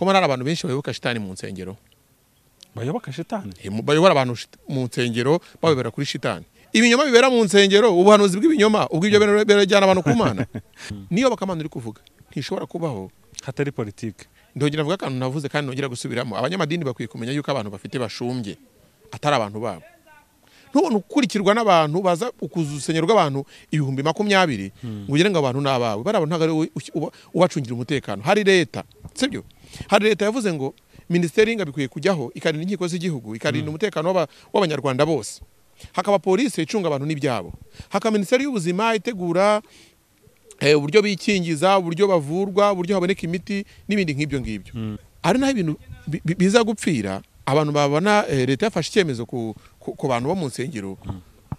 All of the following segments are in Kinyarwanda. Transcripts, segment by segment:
Ko hari abantu benshi bayoboka shitani mu nsengero. Bayoboka shitani? Bayobora abantu mu nsengero babibera kuri shitani. Ibinyoma bibera mu nsengero, ubuhanuzi bw'ibinyoma, ubwo ibyo berejyana abantu ku Mana. Niyo bakamana uri kuvuga, ntishobora kubaho hatari politike. Ndongera mvuga akantu navuze kandi nongera gusubiramo. Abanyamadini bakwiye kumenya yuko abantu bafite bashumbye atari abantu babo. Ntubone ukurikirwa n'abantu baza ukuzuza urusengero rw'abantu 20,000 ngo ugire ngo abantu n'abawe. Barabo ntago ari ubacungira umutekano. Hari leta, sibyo? Hari leta yavuze ngo Ministeri y'Ingabo ikwiye kujyaho ikarinda inkiko z'igihugu, ikarinda umutekano w'abanyarwanda bose. Hakaba polisi icunga abantu n'ibyabo. Hakaba Ministeri y'ubuzima itegura uburyo bikingiza, uburyo bavurwa, uburyo haboneka imiti n'ibindi nk'ibyo ngibyo. Ari naho ibintu biza gupfira abantu babona leta yafashe icyemezo ku bantu bo mu nsengero.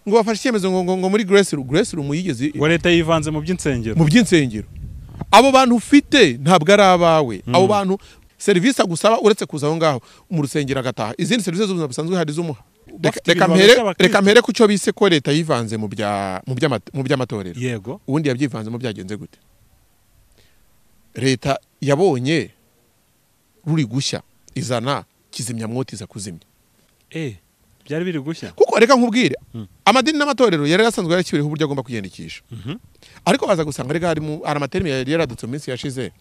Ngo bafashe icyemezo ngo muri Grace Room, Grace Room yigeze ngo leta yivanze mu by'insengero. Mu by'insengero. Abo bantu ufite ntabwo ari abawe. Abo bantu service agusaba uretse kuza aho ngaho mu rusengero agataha. Izindi service z'ubuzima busanzwe hari zumuha. Reka mpere ku cyo bise ko leta yivanze mu by'amatorero. Yego. Ubundi yabyivanze mu byagenze gute? Leta yabonye ruri gushya izana kizimyamwoto iza kuzimya. Byari biri gushya. Kuko reka nkubwire, amadini n'amatorero yari asanzwe yarakiriho uburyo agomba kwiyandikisha. Ariko baza gusanga rega hari amaterime yari yaradutse mu minsi yashize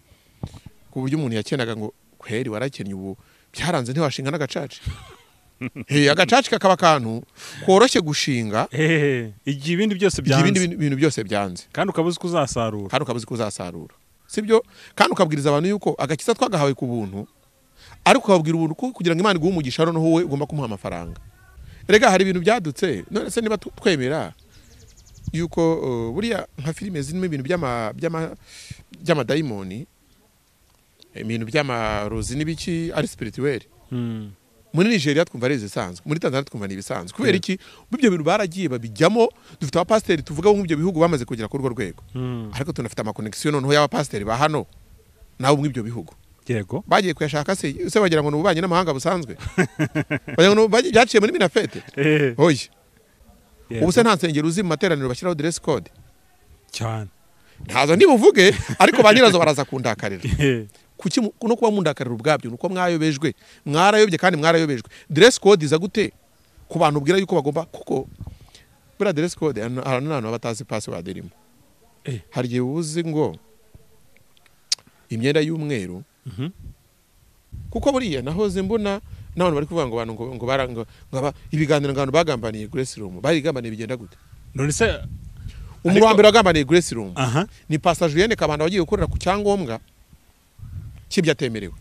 ku buryo umuntu yakenaga ngo kweri warakennye ubu byaranze ntiwashinga n'agacaca. Agacaca kakaba akantu koroshye gushinga igihe ibindi byose byanze. Ibindi bintu byose byanze. Kandi ukabuze kuzasarura. Kandi ukabuze kuzasarura. Sibyo? Kandi ukabwiriza abantu yuko agakiza twagahawe ku buntu, ariko ukabwira ubuntu kugira ngo Imana iguhe umugisha noneho wowe ugomba kumuha amafaranga. Rega hari ibintu byadutse, none se niba twemera yuko buriya nka filime zirimo ibintu by'amadayimoni, ibintu by'amarozi n'ibiki ari spirituel. Muri Nigeria twumva ari ibisanzwe, muri Tanzania twumva ni ibisanzwe. Kubera iki? Ibyo bintu baragiye babijyamo, dufite abapasiteri tuvuga ngo ibyo bihugu bamaze kugera kuri urwo rwego. Ariko tunafite amaconnection noneho y'abapasiteri ba hano naho mu ibyo bihugu. Yego. Bagiye kuyashaka se bagira ngo n'ububanyi n'amahanga busanzwe. Bagira ngo byaciye muri Minafete. Oya. Ubu se nta nsengero uzi mu materaniro bashyiraho dress code. Cyane. Ntazo nibuvuge ariko ba nyirazo baraza kundakarira. Kuki no kuba mundakarira ubwabyo nuko mwayobejwe, mwarayobye kandi mwarayobejwe. Dress code iza gute ku bantu ubwira yuko bagomba, kuko bura dress code hari n'abantu batazi password irimo. Hari gihe uzi ngo imyenda y'umweru. Kuko buriya nahoze mbona n'abantu bari kuvuga ngo abantu ngo baranga ngo ibiganiro ngo bagambaniye Grace Room, barigambaniye bigenda gute? None se umuntu wa mbere wagambaniye Grace Room ni Pastor Julienne Kabanda wagiye gukorera ku cyangombwa kibyatemerewe.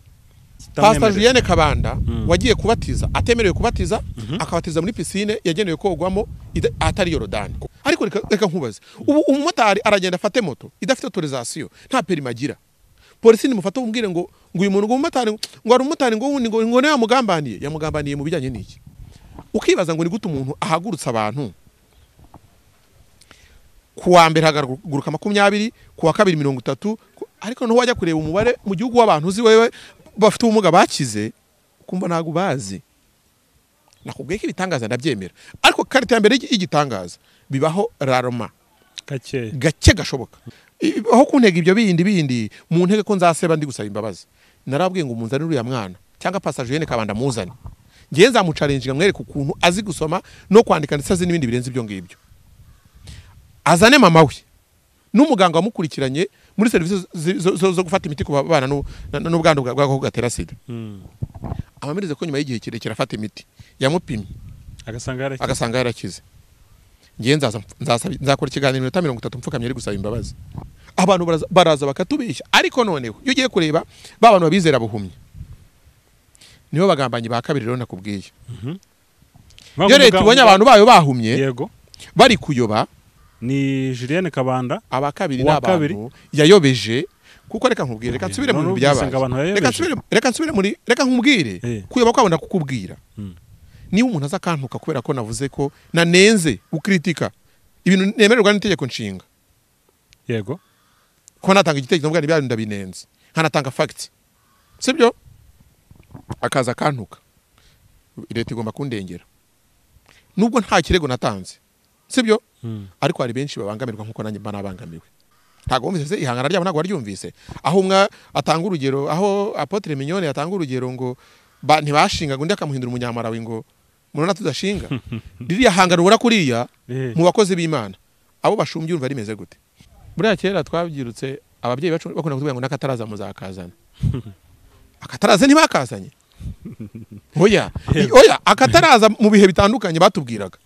Pastor Julienne Kabanda wagiye kubatiza atemerewe kubatiza, akabatiza muri piscine yagenewe kogwamo atari Yorodani. Ariko reka nkubaze, ubu umumotari aragenda afate moto idafite autorisation, nta permis agira. Polisi nimufata umbwire ngo uyu muntu ngo umumotari ngo ari umumotari ngo wundi ngo nawe yamugambaniye, yamugambaniye mu bijyanye n'iki? Ukibaza ngo ni gute umuntu ahagurutsa abantu kuwa mbere hagaruka 20, kuwa kabiri 30, ariko no wajya kureba umubare mu gihugu w'abantu uzi wewe bafite ubumuga bakize kumva ntago bazi. Nakubwiye ko ibitangaza ndabyemera, ariko karite ya mbere y'igitangaza bibaho raroma gake gake gashoboka. Aho kuntega ibyo bindi mu ntege ko nzaseba ndi gusaba imbabazi. Narabwiye ngo umunzani uriya mwana cyangwa Pastor Julienne Kabanda muzane, ngiye nzamucalenjinga mwereke ukuntu azi gusoma no kwandika ndetse azi n'ibindi birenze ibyo ngibyo. Azane mama we n'umuganga wamukurikiranye muri service zo gufata imiti ku bana n'ubwandu bw'agakoko gatera sida. Amamirize ko nyuma y'igihe kirekire afata imiti yamupimye agasanga yarakize. Ngiye nzakora ikiganiro iminota 30 mfukamye ari gusaba imbabazi. Abantu baraza bakatubeshya, ariko noneho iyo ugiye kureba ba bantu babizera buhumye nibo bagambanyi ba kabiri. Rero nakubwiye, iyo leta ibonye abantu bayo bahumye, yego, bari kuyoba, ni Julienne Kabanda aba kabiri n'abantu yayobeje. Kuko reka nkubwire, reka nsubire mu byabaye, reka nsubire muri, reka nkubwire kuyoba kwabona kukubwira. Niba umuntu aza akantuka kubera ko navuze ko nanenze ukritika ibintu nemererwa n'itegeko nshinga, yego, ko natanga igitekerezo mbwa n'ibyo ndabinenze, nkanatanga fact, sibyo? Akaza akantuka, leta igomba kundengera nubwo nta kirego natanze, sibyo? Ariko hari benshi babangamirwa nkuko nanjye mba nabangamiwe. Ntabwo wumvise se ihangana ryabo, ntabwo waryumvise aho umwe atanga urugero, aho Apotre Mignone atanga urugero ngo ntibashingaga, undi akamuhindura umunyamarawi ngo murona tudashinga. Ririya hangana ubona kuriya mu bakozi b'Imana abo bashumbye urumva rimeze gute? Buriya kera twabyirutse ababyeyi bacu bakunda kutubwira ngo nakataraza muzakazana. Akataraza ntibakazanye. Oya, oya, akataraza mu bihe bitandukanye batubwiraga.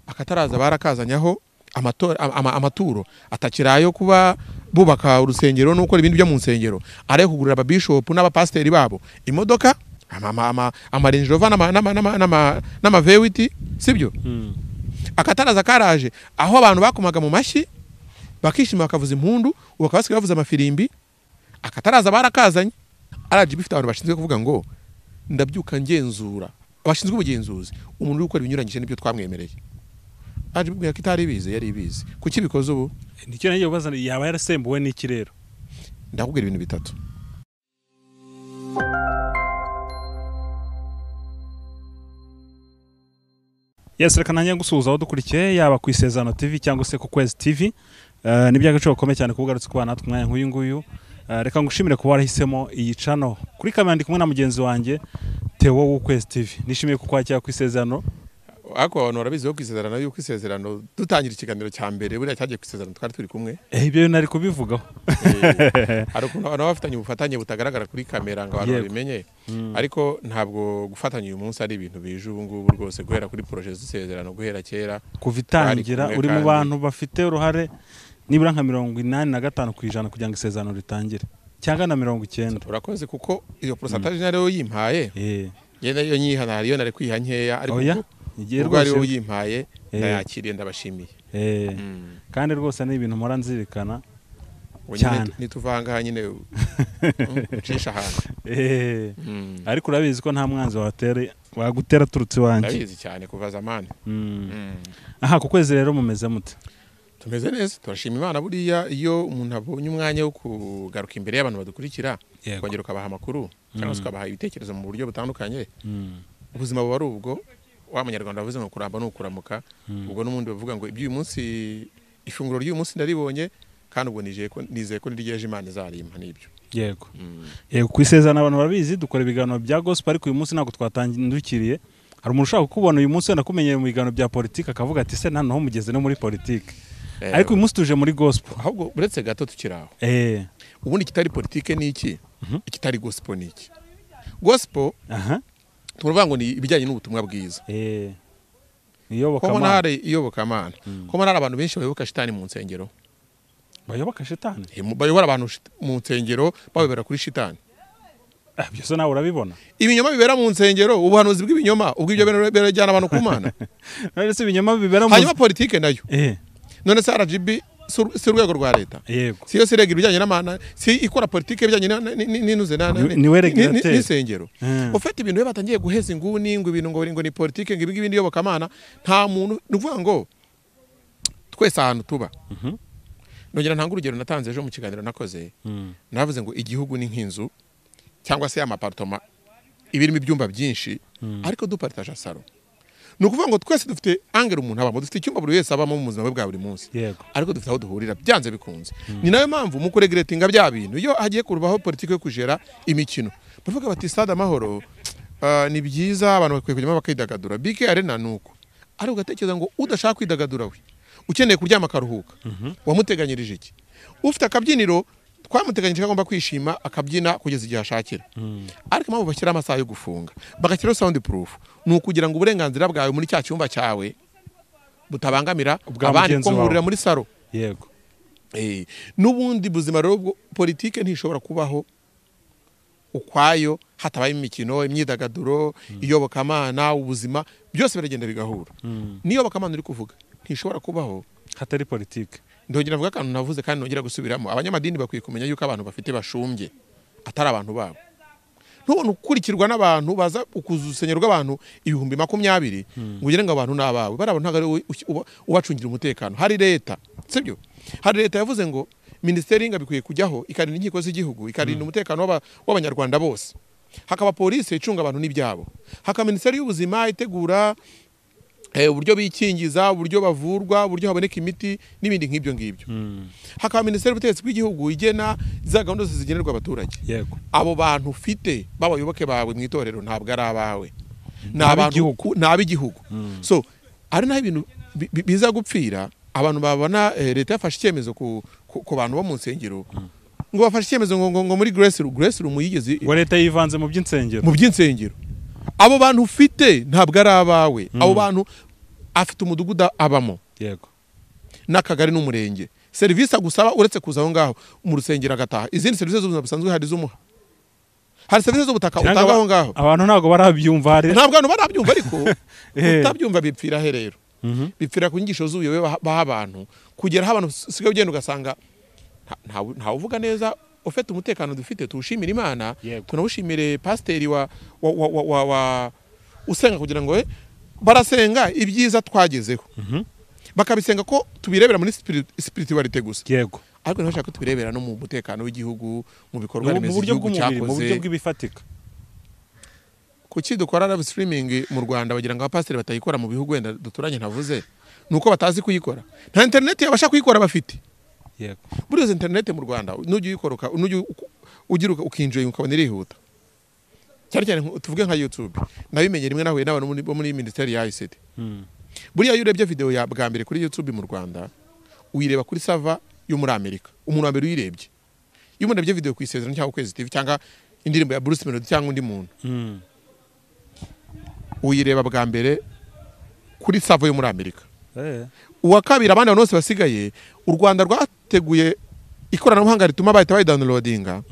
Akataraza barakazanyaho amaturo atakirayo kuba bubaka urusengero no gukora ibindi byo mu nsengero, ari kugurira ababishop n'abapasteri babo imodoka, ama Range Rover n'ama V8, sibyo? Akataraza karaje aho abantu bakomaga mu mashyi bakishima bakavuza impundu, bakabasiga bavuza amafirimbi. Akataraza barakazanye. RGB ifite abantu bashinzwe kuvuga ngo ndabyuka ngenzura, abashinzwe ubugenzuzi, umuntu uri gukora ibinyuranyije n'ibyo twamwemereye. RGB ko itari ibizi, yari ibizi. Kuki bikoze ubu? Nicyo nagiye kubaza, yaba yarasembuwe n'iki rero? Ndakubwira ibintu bitatu. Yes, reka nanjye gusuhuza aho dukurikiye, yaba ku Isezerano TV cyangwa se ku Kwezi TV. Ni by'agaciro gakomeye cyane kubugarutse kubana natwe umwanya nk'uyu nguyu. Reka ngushimire kuba warahisemo iyi channel. Kuri kamera ndi kumwe na mugenzi wanjye Theo w'Ukwezi TV. Nishimiye kukwakira ku Isezerano. Ariko abantu barabizi ko Isezerano, yuko Isezerano dutangira ikiganiro cya mbere buriya cyagiye ku Isezerano twari turi kumwe. Ibyo nari kubivugaho. Hari ukuntu abantu bafitanye ubufatanye butagaragara kuri kamera ngo abantu babimenye. Ariko ntabwo gufatanya uyu munsi ari ibintu bije ubu ngubu rwose, guhera kuri projet z'Isezerano guhera kera kuva itangira uri mu bantu bafite uruhare nibura nka 85% kugira ngo Isezerano ritangire, cyangwa na 90. Urakoze kuko iyo pourcentage nayo yimpaye. Yenda yo nyihana hariyo nari kwiha nkeya, ariko ubwo ari wowe uyimpaye ndayakiriye, ndabashimiye. Kandi rwose ni ibintu mpora nzirikana cyane. Nituvanga nyine ucisha ahantu. Ariko urabizi ko nta mwanzi wagutera turutse wanjye. Ndabizi cyane kuva zamani. Aha ku Kwezi rero mumeze mute? Tumeze neza, turashima Imana. Buriya iyo umuntu abonye umwanya wo kugaruka imbere y'abantu badukurikira, kongera ukabaha amakuru cyangwa se ukabaha ibitekerezo mu buryo butandukanye, ubuzima buba ari ubwo. Wa munyarwanda bavuze ngo kuramba ni ukuramuka. Ubwo n'ubundi bavuga ngo iby'uyu munsi, ifunguro ry'uyu munsi ndaribonye, kandi ubwo nizeye ko niryeje Imana izarimpa n'ibyo. Yego. Yego, ku Isezerano abantu babizi dukora ibiganiro bya gospel, ariko uyu munsi ntabwo twatandukiriye. Hari umuntu ushaka kukubona uyu munsi wenda kumenyeye mu biganiro bya politiki akavuga ati se noneho mugeze no muri politiki. Ariko uyu munsi tuje muri gospel. Ahubwo uretse gato tukiraho. Ubundi ikitari politike ni iki? Ikitari gospel ni iki? Gospel turavuga ngo ni ibijyanye n'ubutumwa bwiza. Iyobokamana. Iyobokamana. Ko hari abantu benshi bayoboka shitani mu nsengero. Bayoboka shitani? Bayobora abantu mu nsengero babibera kuri shitani. Byose nawe urabibona. Ibinyoma bibera mu nsengero, ubuhanuzi bw'ibinyoma, ubwo ibyo birajyana abantu ku Mana. None se ibinyoma bibera mu hanyuma politike nayo. None se RGB si urwego rwa leta. Si yo sirega ibijyanye n'amana, si ikora politike ibijyanye n'inuze n'insengero. Ufite ibintu we batangiye guheza inguni ngo ibintu ngo ni politike ngo ibi ngibi niyobokamana, nta muntu nuvuga ngo twese ahantu tuba. Nongera ntanga urugero natanze ejo mu kiganiro nakoze. Navuze ngo igihugu ni nk'inzu cyangwa se amapartoma ibirimo ibyumba byinshi, ariko dupartage salo. Ni ukuvuga ngo twese dufite angere umuntu abamo, dufite icyumba buri wese abamo mu buzima bwe bwa buri munsi, ariko dufite aho duhurira byanze bikunze. Ni nayo mpamvu mu kuregretinga bya bintu iyo hagiye kurubaho politiki yo kujera imikino, bavuga bati stade Amahoro ni byiza, abantu bakwiye kujyamo bakidagadura, BK Arena nuko. Ariko ugatekereza ngo udashaka kwidagadura we ukeneye kuryama akaruhuka, wamuteganyirije iki? Ufite akabyiniro twamuteganyije ko agomba kwishima akabyina kugeza igihe ashakira. Ariko impamvu bashyira amasaha yo gufunga, bagashyiraho sound proof, ni ukugira ngo uburenganzira bwawe muri cya cyumba cyawe butabangamira abandi ko muhurira muri salo. Yego. N'ubundi buzima rero politike ntishobora kubaho ukwayo hatabaye imikino, imyidagaduro, iyobokamana, ubuzima byose biragenda bigahura. Niyobokamana uri kuvuga ntishobora kubaho hatari politike. Ndongera mvuga akantu navuze kandi nongera gusubiramo, abanyamadini bakwiye kumenya yuko abantu bafite bashumbye atari abantu babo. Ntubone ukurikirwa n'abantu baza ukuzuza urusengero rw'abantu 20,000 ngo ugire ngo abantu n'abawe, bari abantu ntabwo ari ubacungira umutekano. Hari leta, sibyo? Hari leta yavuze ngo minisiteri y'ingabo ikwiye kujyaho ikarinda inkiko z'igihugu, ikarinda umutekano w'abanyarwanda bose. Hakaba polisi icunga abantu n'ibyabo, hakaba minisiteri y'ubuzima itegura Uburyo bikingiza, uburyo bavurwa, uburyo haboneka imiti n'ibindi nk'ibyo ngibyo. Hakaba minisiteri y'ubutegetsi bw'igihugu igena za gahunda zose zigenerwa abaturage. Yego. Abo bantu ufite b'abayoboke bawe mu itorero ntabwo ari abawe, ni ab'igihugu. Ni ab'igihugu. So ari naho ibintu biza gupfira, abantu babona leta yafashe icyemezo ku bantu bo mu nsengero, ngo bafashe icyemezo ngo muri Grace Room, Grace Room yigeze ngo leta yivanze mu by'insengero, mu by'insengero. Abo bantu ufite ntabwo ari abawe. Abo bantu afite umudugudu abamo, yego, n'akagari n'umurenge. Serivisi agusaba uretse kuza aho ngaho mu rusengero agataha, izindi serivisi z'ubuzima busanzwe hari zumuha, hari serivisi z'ubutaka utanga aho ngaho. Abantu ntabwo barabyumva, ntabwo abantu barabyumva, ariko utabyumva bipfira he rero? Bipfira ku nyigisho z'ubuyobe baha abantu, kugera aho abantu usigaye ugenda ugasanga ntawe uvuga neza. Ufite umutekano dufite, tuwushimire Imana, tunawushimire pasiteri wa usenga kugira ngo barasenga ibyiza twagezeho, bakabisenga ko tubirebera muri spiritualite gusa. Yego. Ariko ntibashaka ko tubirebera no mu mutekano w'igihugu, mu bikorwa remezo igihugu cyakoze, mu buryo bw'ibifatika. Kuki dukora live streaming mu Rwanda bagira ngo abapasiteri batayikora mu bihugu wenda duturanye ntavuze, nuko batazi kuyikora, nta internet yabasha kuyikora bafite. Yego. Buriya internet mu Rwanda nujya uyikoroka, nujya ugira ukinjoye ukabona irihuta. Cyane cyane tuvuge nka YouTube, nabimenye rimwe nahuye n'abantu bo muri ministeri ya ICT. Buriya iyo urebye video ya bwa mbere kuri YouTube mu Rwanda, uyireba kuri server yo muri Amerika. Umuntu wa mbere uyirebye, iyo umuntu arebye video ku Isezerano cyangwa Ukwezi TV cyangwa indirimbo ya Bruce Melody cyangwa undi muntu, uyireba bwa mbere kuri server yo muri Amerika. Uwa kabiri, abandi bantu bose basigaye, u Rwanda rwateguye ikoranabuhanga rituma bahita bayidownloadinga,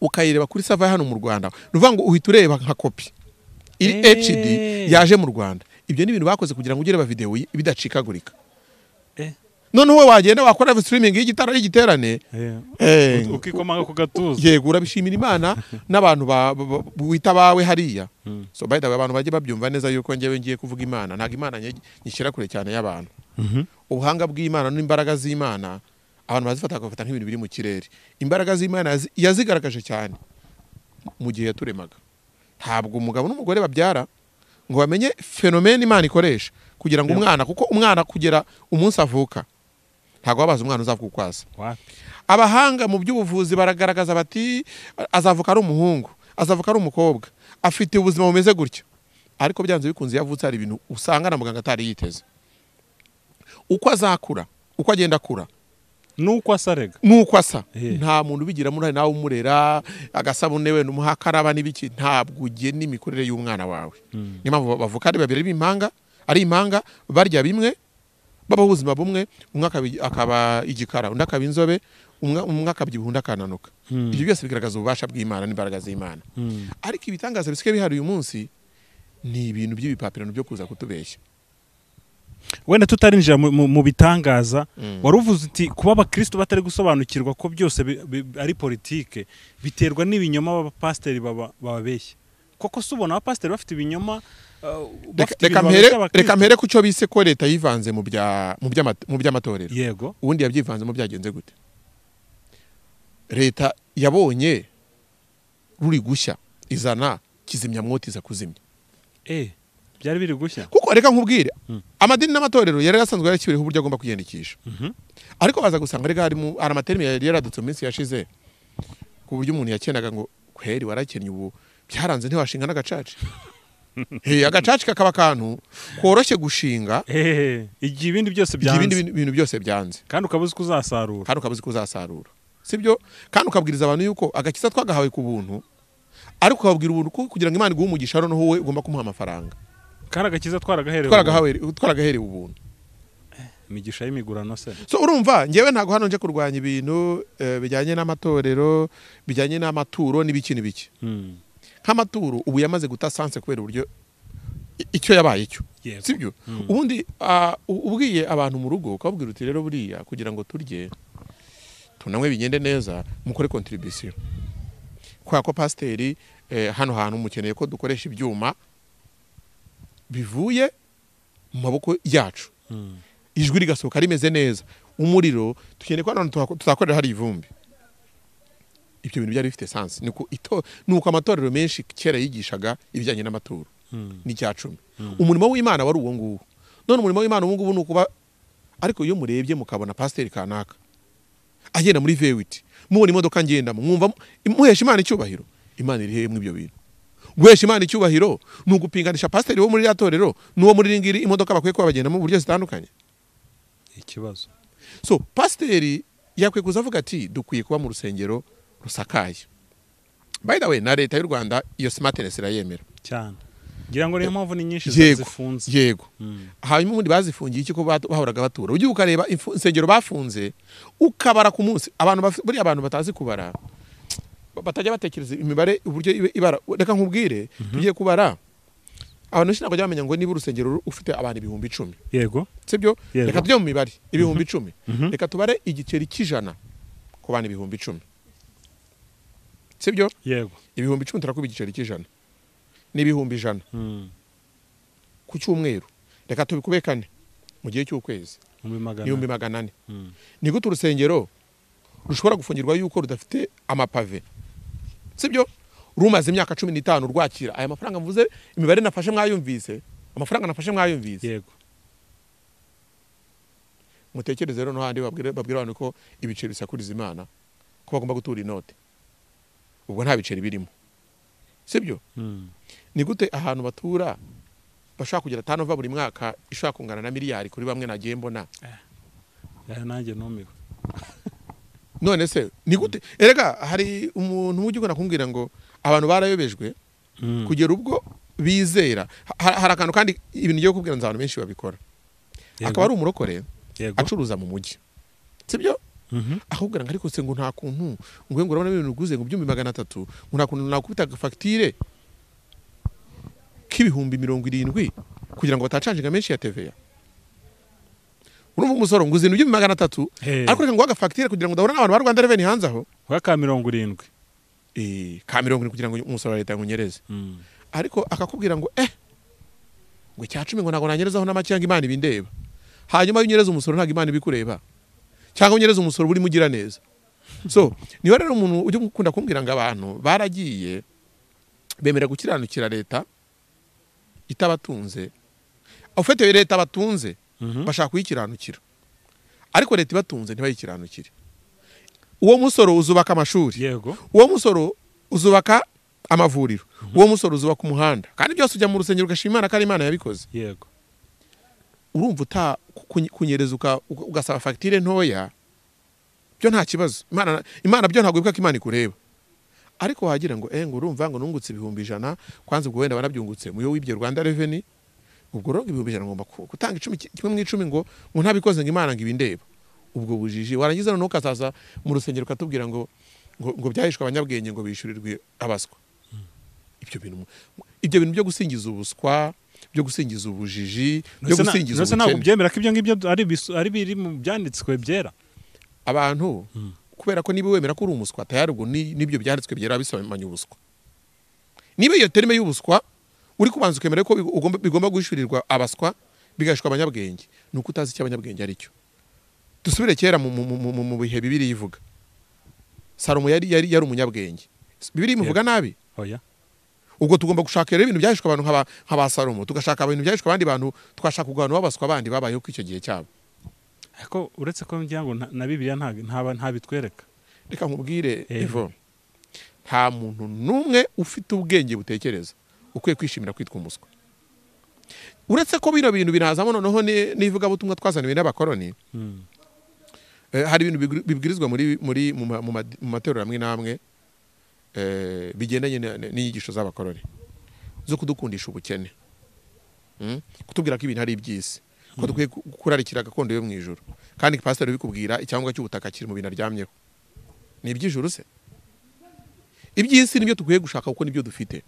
ukayireba kuri server hano mu Rwanda. Ni ukuvuga ngo uhita ureba nka kopi iri HD yaje mu Rwanda. Ibyo ni ibintu bakoze kugira ngo ugere ba video bidacikagurika. Noneho wowe wagenda wakora live streaming y'igitara y'igiterane, ukikomanga ku gatuza. Yego, urabishimira Imana n'abantu wita bawe hariya. So by the way, abantu bajye babyumva neza yuko ngewe ngiye kuvuga Imana, ntabwo Imana nyishyira kure cyane y'abantu. Ubuhanga bw'Imana n'imbaraga z'Imana abantu bazifata bakafata nk'ibintu biri mu kirere. Imbaraga z'Imana yazigaragaje cyane mu gihe yaturemaga. Ntabwo umugabo n'umugore babyara ngo bamenye phenomene Imana ikoresha kugira ngo umwana, kuko umwana kugera umunsi avuka ntabwo babaza umwana uzavuka uko asa. Abahanga mu by'ubuvuzi baragaragaza bati azavuka ari umuhungu, azavuka ari umukobwa, afite ubuzima bumeze gutyo. Ariko byanze bikunze yavutse hari ibintu usanga na muganga atari yiteze. Uko azakura, uko agenda akura, nuko asarega, nuko asa, nta muntu ubigiramo uruhare, nawe umurera agasabune we n'umuhakaraba n'ibiki, ntabwo ugena imikurire y'umwana wawe. Niyo mpamvu bavuka ari babiri b'impanga, ari impanga, barya bimwe, babaho ubuzima bumwe, umwe akaba igikara, undi akaba inzobe, umwe akabyibuha, undi akananuka. Ibyo byose bigaragaza ububasha bw'Imana n'imbaraga z'Imana. Ariko ibitangaza bisigaye bihari uyu munsi ni ibintu by'ibipapirano byo kuza kutubeshya. Wenda tutarinjira mu bitangaza, wari uvuze uti kuba abakristo batari gusobanukirwa ko byose ari politike biterwa n'ibinyoma b'abapasiteri bababeshya. Koko se ubona abapasiteri bafite ibinyoma? Reka mpere ku cyo bise ko leta yivanze mu by'amatorero. Yego. Ubundi yabyivanzemo byagenze gute? Leta yabonye ruri gushya izana kizimyamwoto iza kuzimya. Byari biri gushya. Kuko reka nkubwire, amadini n'amatorero yari asanzwe yarakibiriho uburyo agomba kwiyandikisha. Ariko baza gusanga rega harimo amaterimi yari yaradutse mu minsi yashize, ku buryo umuntu yakenaga ngo kweri warakennye ubu byaranze ntiwashinga n'agacaca. Agacaca kakaba akantu koroshye gushinga, igihe ibindi byose byanze, ibindi bintu byose byanze, kandi ukabuze kuzasarura, kandi ukabuze kuzasarura, sibyo? Kandi ukabwiriza abantu yuko agakiza twagahawe ku buntu, ariko ukababwira ubuntu kugira ngo Imana iguhe umugisha, noneho wowe ugomba kumuha amafaranga. Kandi agakiza twaragaherewe ubuntu. Imigisha y'imigurano se. So urumva ngewe ntago hano nje kurwanya ibintu bijyanye n'amatorero, bijyanye n'amaturo n'ibiki n'ibiki. Nk'amaturo ubu yamaze guta sanse kubera uburyo icyo yabaye icyo. Sibyo? Ubundi ubwiye abantu mu rugo ukababwira uti rero buriya kugira ngo turye tunanywe bigende neza mukore contribution. Kwa ko pasiteri hano hantu mukeneye ko dukoresha ibyuma bivuye mu maboko yacu. Ijwi rigasohoka rimeze neza. Umuriro tukeneye ko hano tuzakorera hari ivumbi. Ibyo bintu byari bifite sense. Nuko amatorero menshi kera yigishaga ibijyanye n'amaturo. N'icya cumi. Umurimo w'Imana wari uwo nguwo. None umurimo w'Imana ubu ngubu ni ukuba, ariko iyo murebye mukabona pasiteri kanaka agenda muri V8, mubona imodoka ngendamo, mwumva muhesha Imana icyubahiro. Imana iri hehe ibyo bintu? Guhesha Imana icyubahiro ni ugupinganisha pasiteri wo muri rya torero n'uwo muri ringiri imodoka bakwiye kuba bagendamo mu buryo zitandukanye. Ikibazo. So pasiteri yakwiye kuza avuga ati dukwiye kuba mu rusengero rusakaye. By the way, na leta y'u Rwanda iyo smartness irayemera cyane. Ngira ngo niyo mpamvu ni nyinshi zifunze. Yego. Hanyuma ubundi bazifungiye iki ko bahoraga batura. Ujye ukareba insengero bafunze ukabara ku munsi. Abantu buri abantu batazi kubara, batajya batekereza imibare uburyo ibara. Reka nkubwire, tugiye kubara abantu benshi ntabwo bamenya ngo niba urusengero ufite abantu 10,000. Yego. Sibyo? Reka tujye mu mibare 10,000. Reka tubare igiceri cy'ijana ku bantu 10,000. Sibyo? Yego. 10,000 turakuba igiceri cy'ijana. Ni 100,000. Ku cyumweru. Reka tubikube kane mu gihe cy'ukwezi. 400,000. Ni gute urusengero rushobora gufungirwa yuko rudafite amapave? Sibyo? Rumaze imyaka 15 rwakira aya mafaranga mvuze, imibare nafashe mwayumvise, amafaranga nafashe mwayumvise. Yego. Mutekereze rero no handi babwira abantu ko ibiceri bisakuriza Imana, ko bagomba gutura inote. Ubwo nta biceri birimo. Sibyo? Ni gute ahantu batura bashaka kugira 5 buri mwaka ishaka kungana na miliyari kuri bamwe nagiye mbona? Nanjye numiwe. None se ni gute? Erega hari umuntu ujya ukunda kumbwira ngo abantu barayobejwe kugera ubwo bizera. Hari akantu kandi ibintu ngiye kukubwira nza abantu benshi babikora. Akaba ari umurokore acuruza mu mujyi. Sibyo? Akubwira ngo ariko se ngo nta kuntu ngo ngo urabona ibintu uguze ngo 300,000 ngo nta kuntu nakubita facture k'70,000 kugira ngo batacanjinga menshi ya TVA. Urumva umusoro ngo uzintu 300,000 ariko reka ngo agafacture kugira ngo ndahura n'abantu ba Rwanda Revenue hanze aho ka 70. Ka 70 kugira ngo umusoro wa leta ngunyereze. Ariko akakubwira ngo ngo cya 10 ngo ntago nanyerezaho n'amake cyangwa Imana ibindeba. Hanyuma unyereza umusoro ntago Imana ibikureba. Cyangwa unyereza umusoro buri mugira neza. So niba rero umuntu ujye ukunda kumbwira ngo abantu baragiye bemera gukiranukira leta itabatunze. Ufite leta batunze bashaka kuyikiranukira. Ariko leta ibatunze ntibayikiranukire. Uwo musoro uzubaka amashuri. Yego. Uwo musoro uzubaka amavuriro. Uwo musoro uzubaka umuhanda. Kandi byose ujya mu rusengero ugashima Imana kandi Imana yabikoze. Yego. Urumva uta kunyereza ugasaba facture ntoya byo nta kibazo. Imana byo ntabwo ibuka ko Imana ikureba. Ariko wagira ngo ngo urumva ngo nungutse 100,000 kwanza ubwo wenda banabyungutse muyo wibye Rwanda Revenue ubwo rero 100,000 ngomba gutanga 10 kimwe mu 10 ngo ntabikoze ngo Imana ngo ibindeba. Ubwo bujiji warangiza none ukazaza mu rusengero ukatubwira ngo ngo byahishwe abanyabwenge ngo bishyurirwe abaswa. Ibyo bintu byo gusingiza ubuswa, byo gusingiza ubujiji, byo gusingiza ubukene. Ntabwo byemera ko ibyo ngibyo ari biri mu byanditswe byera. Abantu kubera ko niba wemera ko uri umuswa tayari ubwo nibyo byanditswe byera bisomanye ubuswa. Niba iyo terme y'ubuswa uri kubanza ukemera ko bigomba guhishurirwa abaswa bigashwa abanyabwenge, nuko utazi icyo abanyabwenge ari cyo. Dusubire kera mu bihe Bibiliya ivuga. Salomo yari umunyabwenge. Bibiliya imuvuga nabi? Oya. Ubwo tugomba gushaka rero ibintu byahishwe abantu nka ba Salomo, tugashaka ibintu byahishwe abandi bantu, twashaka kugana babaswa abandi babayeho ku icyo gihe cyabo. Ariko uretse ko ngira ngo na Bibiliya ntabitwereka. Reka nkubwire Evo, nta muntu numwe ufite ubwenge butekereza ukwiye kwishimira kwitwa umuswa. Uretse ko bino bintu binazamo noneho n'ivugabutumwa twazaniwe n'abakoroni. Hari ibintu bibwirizwa muri mu matorero amwe n'amwe bigendanye n'inyigisho z'abakoroni zo kudukundisha ubukene, kutubwira ko ibintu ari iby'isi, ko dukwiye kurarikira gakondo yo mu ijuru, kandi pastor bikubwira icyangombwa cy'ubutaka kiri mu bintu aryamyeho. Ni iby'ijuru se? Iby'isi nibyo dukwiye gushaka kuko nibyo dufite,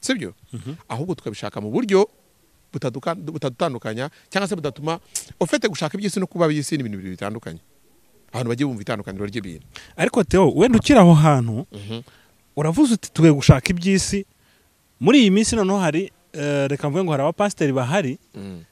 sibyo? Ahubwo tukabishaka mu buryo butadutandukanya cyangwa se budatuma ufite gushaka iby'isi no kuba iby'isi ni ibintu bibiri bitandukanye. Abantu bagiye bumva itandukaniro ry'ibintu. Ariko Theo, wenda ukiri aho hantu uravuze uti tugiye gushaka iby'isi. Muri iyi minsi noneho hari reka mvuge ngo hari abapasiteri bahari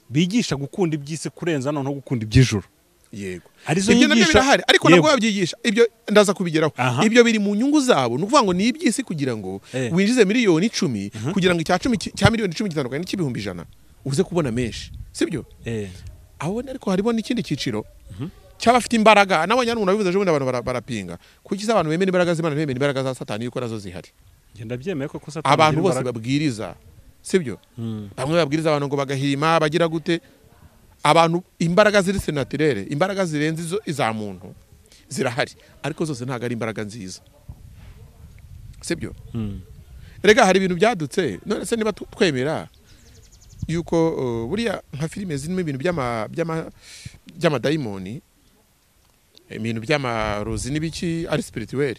bigisha gukunda iby'isi kurenza noneho gukunda iby'ijuru. Yego, arizo ibyo nabyo nyigisho birahari, ariko nabwo babyigisha, ibyo ndaza kubigeraho. Ibyo biri mu nyungu zabo, ni ukuvuga ngo ni iby'isi kugira ngo winjize miliyoni 10, kugira ngo icya 10 cya miliyoni 10 gitandukanye n'ik'ibihumbi 100 uze kubona menshi, sibyo? Aho ariko harimo n'ikindi cyiciro cy'abafite imbaraga. Nabonye umuntu abivuze ejo bundi, abantu barapinga. Kuki se abantu bemera imbaraga z'Imana ntibemere imbaraga za Satani yuko nazo zihari? Ngenda byemeye ko Satani abantu bose babwiriza, sibyo? Bamwe babwiriza abantu ngo bagahima, bagira gute, abantu imbaraga ziri senatirere, imbaraga zirenze izo iza muntu zirahari, ariko zose ntago ari imbaraga nziza, sibyo? Rega hari ibintu byadutse. None se niba twemera yuko buriya nka filime zirimo ibintu by'amadayimoni, ibintu by'amarozi n'ibiki ari spirituel,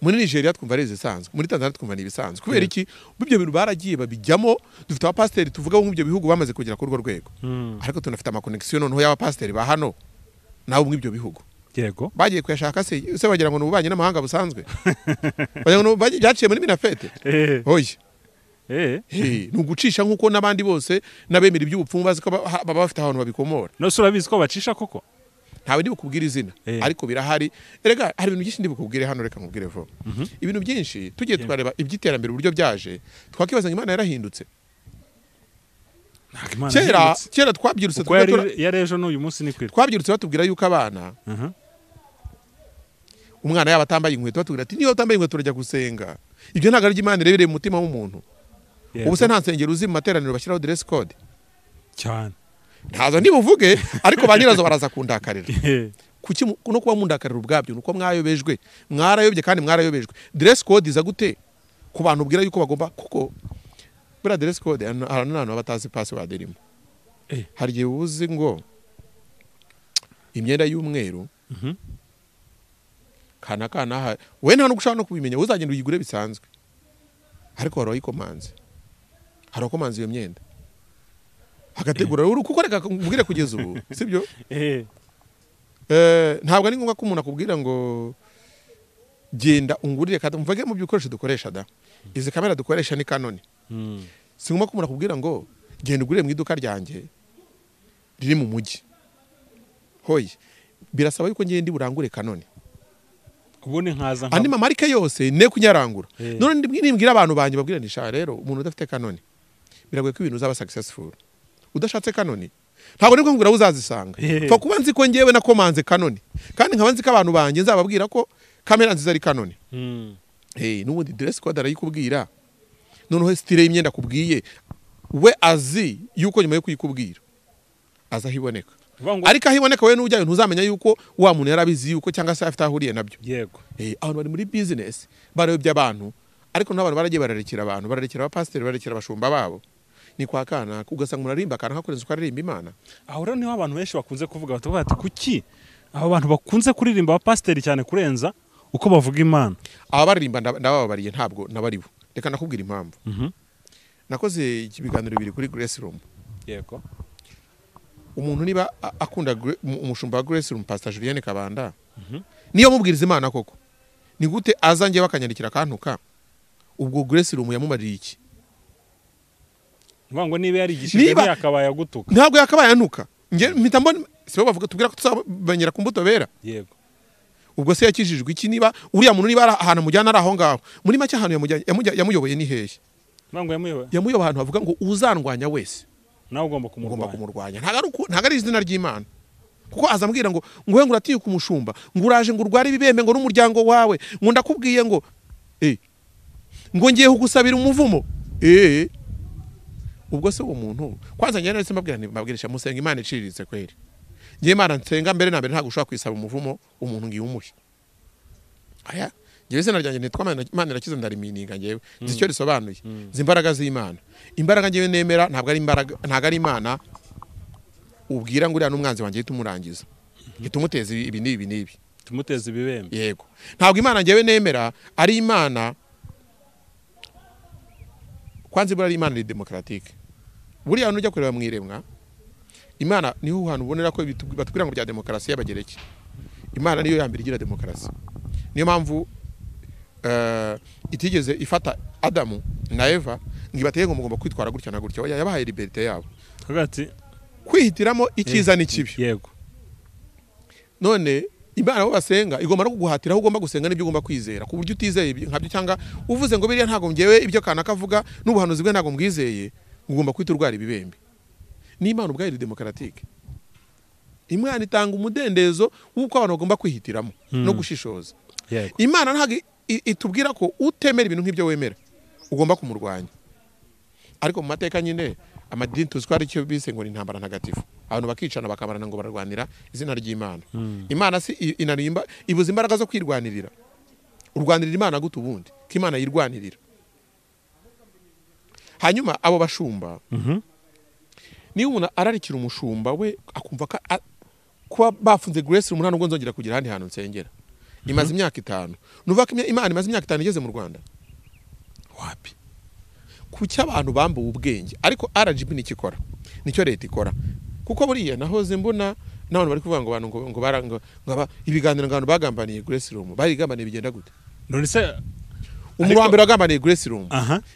muri Nigeria twumva ari izisanzwe, muri Tanzania twumva ni ibisanzwe. Kubera iki? Ibyo bintu baragiye babijyamo. Dufite abapasiteri tuvuga bo nk'ibyo bihugu bamaze kugera kuri urwo rwego, ariko tunafite amakonnexion noneho y'abapasiteri ba hano nabo mw'ibyo bihugu. Yego, bagiye kuyashaka se bagira ngo n'ububanyi n'amahanga busanzwe, bagira ngo byaciye muri Minafete. Oya, ni ugucisha nk'uko n'abandi bose n'abemera iby'ubupfumu bazi ko baba bafite ahantu babikomora. Nose urabizi ko bacisha koko? Ntawe ndi bukubwire izina, ariko birahari. Erega hari ibintu byinshi ndi bukubwire hano, reka nkubwire vuba. Ibintu byinshi tugiye tukareba iby'iterambere uburyo byaje, twakibaza ngo Imana yarahindutse. Kera twabyirutse, yari ejo n'uyu munsi ni kwira. Twabyirutse batubwira yuko abana, umwana yaba atambaye inkweto batubwira ati niba utambaye inkweto urajya gusenga. Ibyo ntabwo ari Imana irebereye mu mutima w'umuntu. Ubu se nta nsengero uzi mu materaniro bashyiraho dress code cyane? Ntazo ndibuvuge, ariko ba nyirazo baraza kundakarira. Kuki no kuba mundakarira ubwabyo nuko mwayobejwe, mwarayobye kandi mwarayobejwe. Dress code iza gute ku bantu ubwira yuko bagomba, kuko buriya dress code hari n'abantu batazi password irimo. Hari igihe uzi ngo imyenda y'umweru kana kana we nta n'ugushaka no kubimenya, uzagenda uyigure bisanzwe, ariko hari uwayikomanze, hari uwakomanze iyo myenda agategura uru, kuko reka nkubwire kugeza ubu, sibyo? Ntabwo ari ngombwa ko umuntu akubwira ngo genda ungurire kandi mvuge mu bikoresho dukoresha da. Izi kamera dukoresha ni Canon. Si ngombwa ko umuntu akubwira ngo genda ugurire mu iduka ryanjye riri mu mujyi. Hoye, birasaba yuko ngende burangure Canon. Ubundi nkaza andi mamarike yose ne kunyarangura. None nimbwira abantu banje babwira ni sha rero umuntu udafite Canon biragoye ko ibintu uzaba successful. Udashatse Canon ntabwo nibwo ngura uzazisanga. Fa kuba nzi ko ngewe nakomanze Canon, kandi nkaba nzi ko abantu banje nzababwira ko kamera nziza ari Canon. N'ubundi dress code arayikubwira. Noneho style y'imyenda kubwiye we azi yuko nyuma yo kuyikubwira aza hiboneka. Ariko ahiboneka we n'ujyayo ntuzamenya yuko wa muntu yarabizi yuko cyangwa se afite ahuriye nabyo. Yego. Abantu bari muri business barayobya abantu, ariko n'abantu baragiye bararekera abantu, bararekera abapasiteri, bararekera abashumba babo. Ni kwa kana ugasanga umuntu arimba kana hakurenza uko aririmba Imana. Aho rero niho abantu benshi bakunze kuvuga batavuga ati kuki abo bantu bakunze kuririmba abapasiteri cyane kurenza uko bavuga Imana? Aba baririmba ndabababariye ntabwo nabaribo. Reka nakubwira impamvu. Nakoze ibiganiro bibiri kuri Grace Room. Yego. Umuntu niba akunda umushumba wa Grace Room Pastor Julienne Kabanda, niyo mubwiriza Imana koko, ni gute aza ngiye bakanyandikira akantuka? Ubwo Grace Room yamumariye iki? Ngo niba yarigishije yakabaye agutuka. Ntabwo yakabaye anuka. Nge mpita mbona sibo bavuga tubwira ko tuzabanyera ku mbuto bera. Yego. Ubwo se yakijijwe iki niba uriya muntu niba ahantu mujyana ari aho ngaho? Muri make ahantu yamuyoboye ni hehe? Ngo yamuyoboye. Yamuyoboye ahantu havuga ngo uzandwanya wese nawe ugomba kumurwanya. Ntabwo ari izina ry'Imana. Kuko azambwira ngo ngo uratiye kumushumba, ngo uraje ngo urware ibibembe ngo n'umuryango wawe, ngo ndakubwiye ngo ngo ngiye kugusabira umuvumo. Ubwo se uwo muntu kwanza njye nari mbabwira nti mbabwirisha musenga Imana iciriritse kweri. Ngiye Imana nsenga mbere na mbere ntabwo ushobora kwisaba umuvumo umuntu ngiye umuhe. Aya ngewe izina ryanjye nitwa Imana irakiza ndarimininga ngewe nzi icyo risobanuye, nzi imbaraga z'Imana. Imbaraga ngewe nemera ntabwo ari imbaraga, ntabwo ari Imana ubwira ngo uriya n'umwanzi wanjye itumurangiza, itumuteza ibi n'ibi n'ibi, tumuteza ibibembe. Yego, ntabwo Imana ngewe nemera ari Imana kwanza ibura ari Imana ni democratique. Buriya nujya kureba mu iremwa Imana niho hantu ubonera ko batubwira ngo bya demokarasi y'abagereki. Imana niyo yambere igira demokarasi. Niyo mpamvu itigeze ifata Adamu na Eva ngo ibatege ngo mugomba kwitwara gutya na gutya. Oya, yabahaye liberté yabo. Hagati kwihitiramo icyiza n'ikibi. Yego. None Imana abo basenga igomba no kuguhatira aho ugomba gusenga n'ibyo ugomba kwizera, ku buryo utizeye nkabyo cyangwa uvuze ngo biriya ntago ngewe ibyo kanaka avuga n'ubuhanuzi bwe ntago mbwizeye, ugomba kwita urwara ibibembe. N'Imana ubwayo iri démocratique. Imana itanga umudendezo w'uko abantu bagomba kwihitiramo no gushishoza. Imana ntabwo itubwira ko utemera ibintu nk'ibyo wemera ugomba kumurwanya. Ariko mu mateka nyine amadini tuzi ko ari cyo bise ngo ni intambara ntagatifu, abantu bakicana bakamarana ngo bararwanira izina ry'Imana. Imana si inarimba ibuza imbaraga zo kwirwanirira. Urwanirira Imana gute ubundi ko Imana yirwanirira? Hanyuma abo bashumba, niba umuntu ararikira umushumba we akumva ko kuba bafunze Grace Room nubwo nzongera kugira ahandi hantu nsengera, imaze imyaka 5, nuvuga ko Imana imaze imyaka 5 igeze mu Rwanda, wapi? Kuki abantu bambuwe ubwenge? Ariko RGB nicyo ikora, nicyo leta ikora. Kuko buriya nahoze mbona n'abantu bari kuvuga ngo abantu ngo baranga ngo ibiganiro ngo abantu bagambaniye Grace Room, barigambaniye bigenda gute? None se umuntu wa mbere wagambaniye Grace Room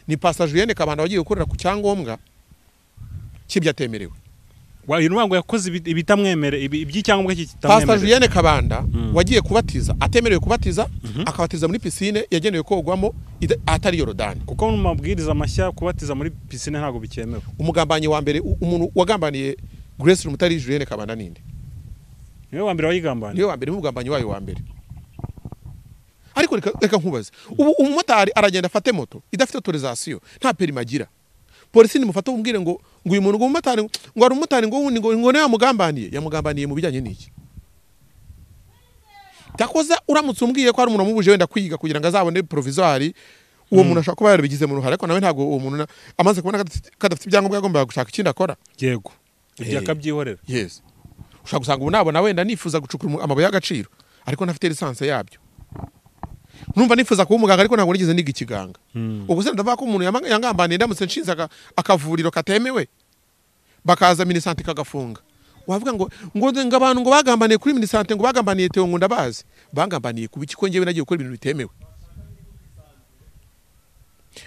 ni Pastor Julienne Kabanda wagiye gukorera ku cyangombwa cy'ibyo atemerewe. Uyu ngo yakoze ibitamwemere, iby'icyangombwa kitamwemerera. Pastor Julienne Kabanda wagiye kubatiza atemerewe kubatiza, akabatiza muri piscine yagenewe kogwamo atari Yorodani. Kuko mu mabwiriza mashya kubatiza muri piscine ntago bikemewe. Umugambanyi wa mbere, umuntu wagambaniye Grace Room utari Julienne Kabanda ninde? Niwe wa mbere wayigambaniye. Niwe wa mbere, umugambanyi wayo wa mbere. Ariko reka nkubaze, ubu umumotari aragenda afate moto idafite autorisation, nta permis agira. Polisi nimufata umubwire ngo uyu muntu ngo umumotari ngo ari umumotari ngo wundi ngo nawe yamugambaniye, yamugambaniye mu bijyanye n'iki? Takoza uramutse umbwiye ko ari umuntu wamubuje wenda kwiga kugira ngo azabone provisoire, uwo muntu ashaka kuba yarabigize mu ruhare, ariko nawe ntago uwo muntu amaze kubona kadafite ibyangombwa yagombaga gushaka ikindi akora. Yego. Ibyo akabyihorera. Yes. Ushaka gusanga ubu nabona wenda nifuza gucukura amabuye y'agaciro ariko ntafite lisansi yabyo. Numva nifuza kuba umuganga ariko ntabwo nigeze niga ikiganga. Ubwo se ndavuga ko umuntu yangambaniye ndamutse nshinze akavuriro katemewe bakaza Minisante kagafunga. Wavuga ngo ngo abantu ngo bagambaniye kuri Minisante ngo bagambaniye Theo ngo ndabazi. Bagambaniye kuba iki ko ngewe nagiye gukora ibintu bitemewe?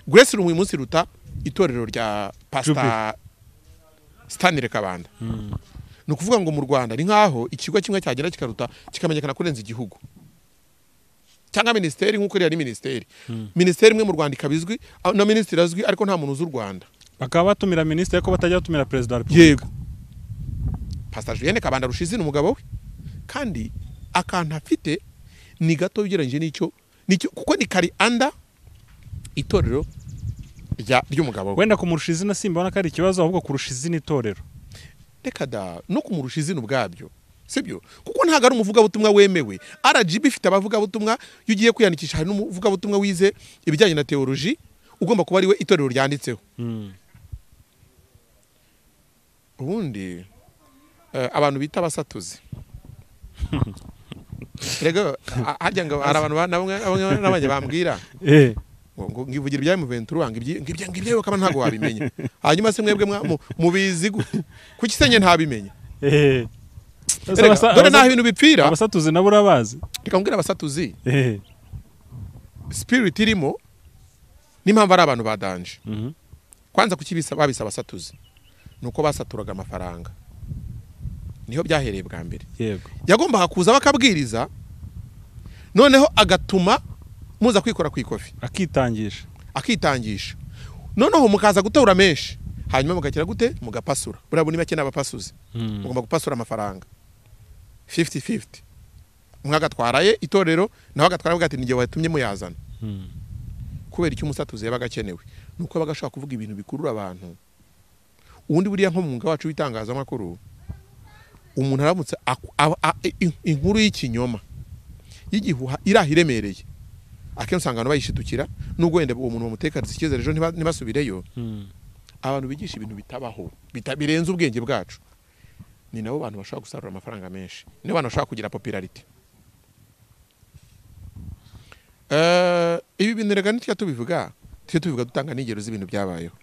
Grace Room uyu munsi ruta itorero rya Pastor Stanley Kabanda. Ni ukuvuga ngo mu Rwanda ni nkaho ikigo kimwe cyagera kikaruta kikamenyekana kurenza igihugu. Cyangwa ministeri nkuko iri ari ministeri. Ministeri imwe mu Rwanda ikabizwi na ministeri azwi ariko nta muntu uzi u Rwanda. Bakaba batumira ministeri ko batajya batumira president wa Republika. Yego. Pastor Julienne Kabanda rushize n'umugabo we. Kandi akantu afite ni gato ugereranyije n'icyo kuko ni kari anda itorero ry'umugabo we. Wenda kumurusha izina simbona ko ari ikibazo, ahubwo kurusha izina itorero. Reka da no kumurusha izina ubwabyo. Sibyo? Kuko ntago ari umuvugabutumwa wemewe. RGB ifite abavugabutumwa, iyo ugiye kwiyandikisha hari n'umuvugabutumwa wize ibijyanye na theology ugomba kuba ari we itorero ryanditseho. Ubundi abantu bita abasatuzi. Rego hajya ngo hari abantu nabanye bambwira ngo ngivugira ibya M23 ngibyo bakaba ntago wabimenya. Hanyuma se mwebwe mubizi gute? Kuki se nye ntabimenya? Dore naho ibintu bipfira. Abasatuzi nabo urabazi. Reka mbwira abasatuzi. Spirit irimo n'impamvu ari abantu badanje. Kwanza kuki babisa abasatuzi? Nuko basaturaga amafaranga. Niho byahereye bwa mbere. Yego. Yagombaga kuza bakabwiriza noneho agatuma muza kwikora kwikofi. Akitangisha. Akitangisha. Noneho mukaza gutora menshi. Hanyuma mugakira gute? Mugapasura. Buriya ni make n'abapasuzi. Mugomba gupasura amafaranga. 50-50. Umwe agatwaraye itorero nawe agatwara avuga ati nige watumye muyazana. Kubera icyo umusatuzi yabaga akenewe nuko bagashaka kuvuga ibintu bikurura abantu. Ubundi buriya nko mu mwuga wacu w'itangazamakuru umuntu aramutse inkuru y'ikinyoma y'igihuha irahiremereye akenshi usanga abantu bayishidukira nubwo wenda uwo muntu bamutekariza icyizere ejo ntibasubireyo. Abantu bigisha ibintu bitabaho birenze ubwenge bwacu ni nabo bantu bashobora gusarura amafaranga menshi, ni abantu bashobora kugira popularity. Ibi bintu rega nitya tubivuga dutanga n'ingero z'ibintu byabayeho.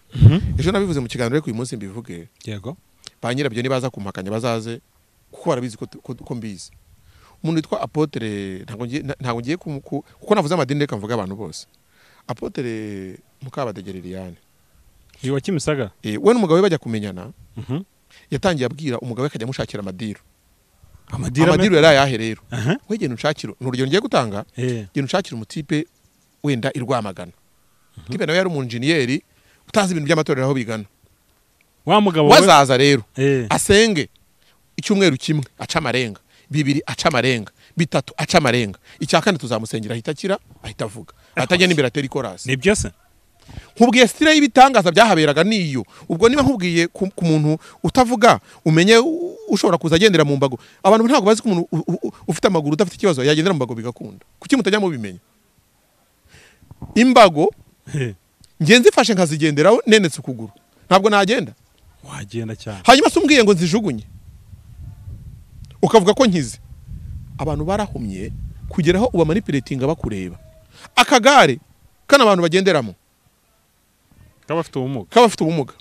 Ejo nabivuze mu kiganiro ariko uyu munsi mbivuge. Yego. Ba nyirabyo nibaza kumpakanya bazaze kuko barabizi ko mbizi. Umuntu witwa Apotre ntago ngiye kuko navuze amadini reka mvuga abantu bose. Apotre Mukabadegere Liliane. Ni wa Kimisaga? We n'umugabo we bajya kumenyana. Yatangiye abwira umugabo we akajya amushakira amadiru. Amadiri yari ayahe rero? Wegenda unshakira, ni urugero ngiye gutanga, genda unshakira umutipe wenda i Rwamagana. Tipe nawe yari umunjeniyeri utazi ibintu by'amatorero aho bigana. Wa mugabo we wazaza rero asenge icyumweru kimwe aca amarenga, 2 aca amarenga, 3 aca amarenga, icya kane tuzamusengera ahita akira, ahita avuga, atajya n'imbere atera ikorasi. Ni byo se? Nkubwiye style y'ibitangaza byahaberaga niyo. Ubwo niba nkubwiye ku muntu utavuga, umenye ushobora kuza agendera mu mbago. Abantu ntabwo bazi ko umuntu ufite amaguru udafite ikibazo yagendera mu mbago bigakunda. Kuki mutajya mubimenya? Imbago ngiye nzifashe nkazigenderaho nenetse ukuguru, ntabwo nagenda. Wagenda cyane. Hanyuma se umbwiye ngo nzijugunye ukavuga ko nkize. Abantu barahumye kugeraho uba manipulatinga bakureba. Akagare kana abantu bagenderamo kabafite ubumuga, kabafite ubumuga.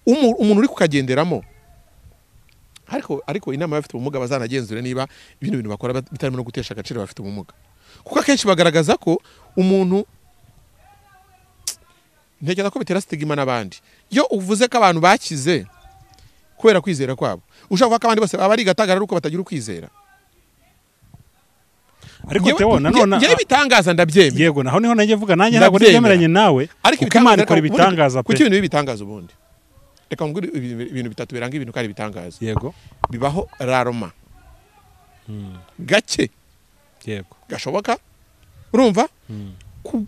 Umuntu uri kukagenderamo, ariko inama y'abafite ubumuga bazanagenzure niba ibintu bintu bakora bitarimo no gutesha agaciro abafite ubumuga, kuko akenshi bagaragaza ko umuntu, ntekereza ko bitera stigma n'abandi. Iyo uvuze ko abantu bakize kubera kwizera kwabo, ushaka kuvuga ko abandi bose baba ari gatagara uko batagira ukwizera. Ariko Theo nanone ngiye bitangaza ndabyemera. Yego, naho niho nanjye mvuga, nanjye ntabwo ndemeranye nawe, ariko Imana ikora ibitangaza pe. Kuki ibintu bitangaza ubundi? Reka ngure ibintu bitatu biranga ibintu kandi bitangaza. Yego. Bibaho raroma. Gake. Yego. Gashoboka. Urumva?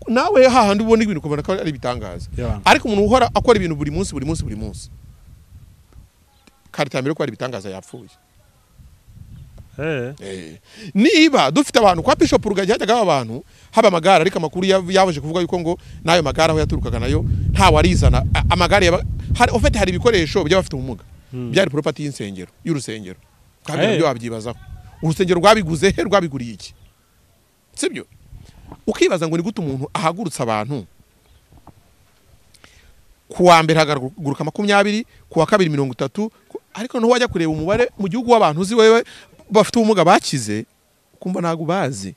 Nawe hahandi ubona ibintu kubona ko ari bitangaza. Ariko umuntu uhora akora ibintu buri munsi buri munsi buri munsi, karita mbere ko ari bitangaza yapfuye. Niba dufite abantu kwa Bishop Rugagi hajyaga abantu haba amagare, ariko amakuru yabaje kuvuga yuko ngo nayo magare aho yaturukaga nayo nta warizana amagare hari ofete, hari ibikoresho by'abafite ubumuga byari property y'insengero y'urusengero, kandi nabyo wabyibazaho urusengero rwabiguze he, rwabiguriye iki? Sibyo? Ukibaza ngo ni gute umuntu ahagurutsa abantu kuwa mbere hagaruka 20, kuwa kabiri 30, ariko no wajya kureba umubare mu gihugu w'abantu uzi wewe bafite ubumuga bakize kumva ntago bazi.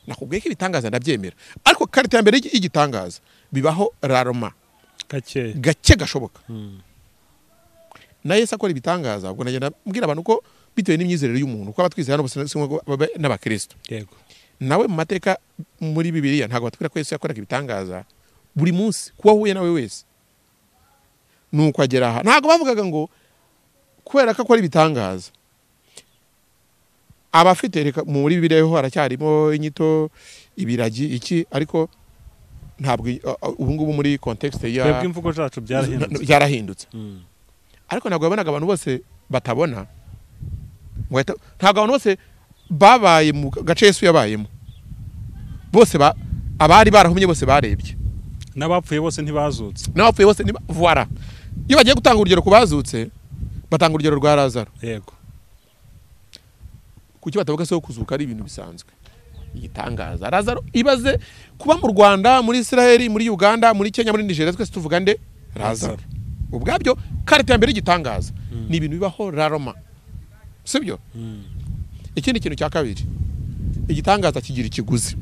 Nakubwiye ko ibitangaza ndabyemera, ariko karita ya mbere y'igitangaza bibaho raroma, gake gake gashoboka. Na Yesu akora ibitangaza, ubwo nagenda mbwira abantu ko bitewe n'imyizerere y'umuntu, kuko abatwizera no bose n'abakristo. Yego. Nawe mu mateka muri Bibiliya ntago batubwira ko Yesu yakoraga ibitangaza buri munsi kuwa huye nawe wese. Nuko agera aha ntago bavugaga ngo kubera ko akora ibitangaza abafite, reka muri Bibiliya ho haracyarimo inyito ibiragi iki, ariko ntabwo ubu ngubu muri context ya twebwe imvugo zacu byarahindutse, byarahindutse. Ariko ntabwo yabonaga abantu bose batabona, ntabwo abantu bose babaye mu gace Yesu yabayemo bose, abari barahumye bose barebye, n'abapfuye bose ntibazutse, n'abapfuye bose voilà. Iyo bagiye gutanga urugero ku bazutse batanga urugero rwa Lazaro. Yego. Kuki batavuga se ko kuzuka ari ibintu bisanzwe? Igitangaza Lazaro, ibaze kuba mu Rwanda, muri Israel, muri Uganda, muri Kenya, muri Nigeria twese tuvuga nde? Lazaro. Ubwabyo karita ya mbere y'igitangaza ni ibintu bibaho raroma, sibyo? Ikindi kintu cya kabiri, igitangaza kigira ikiguzi.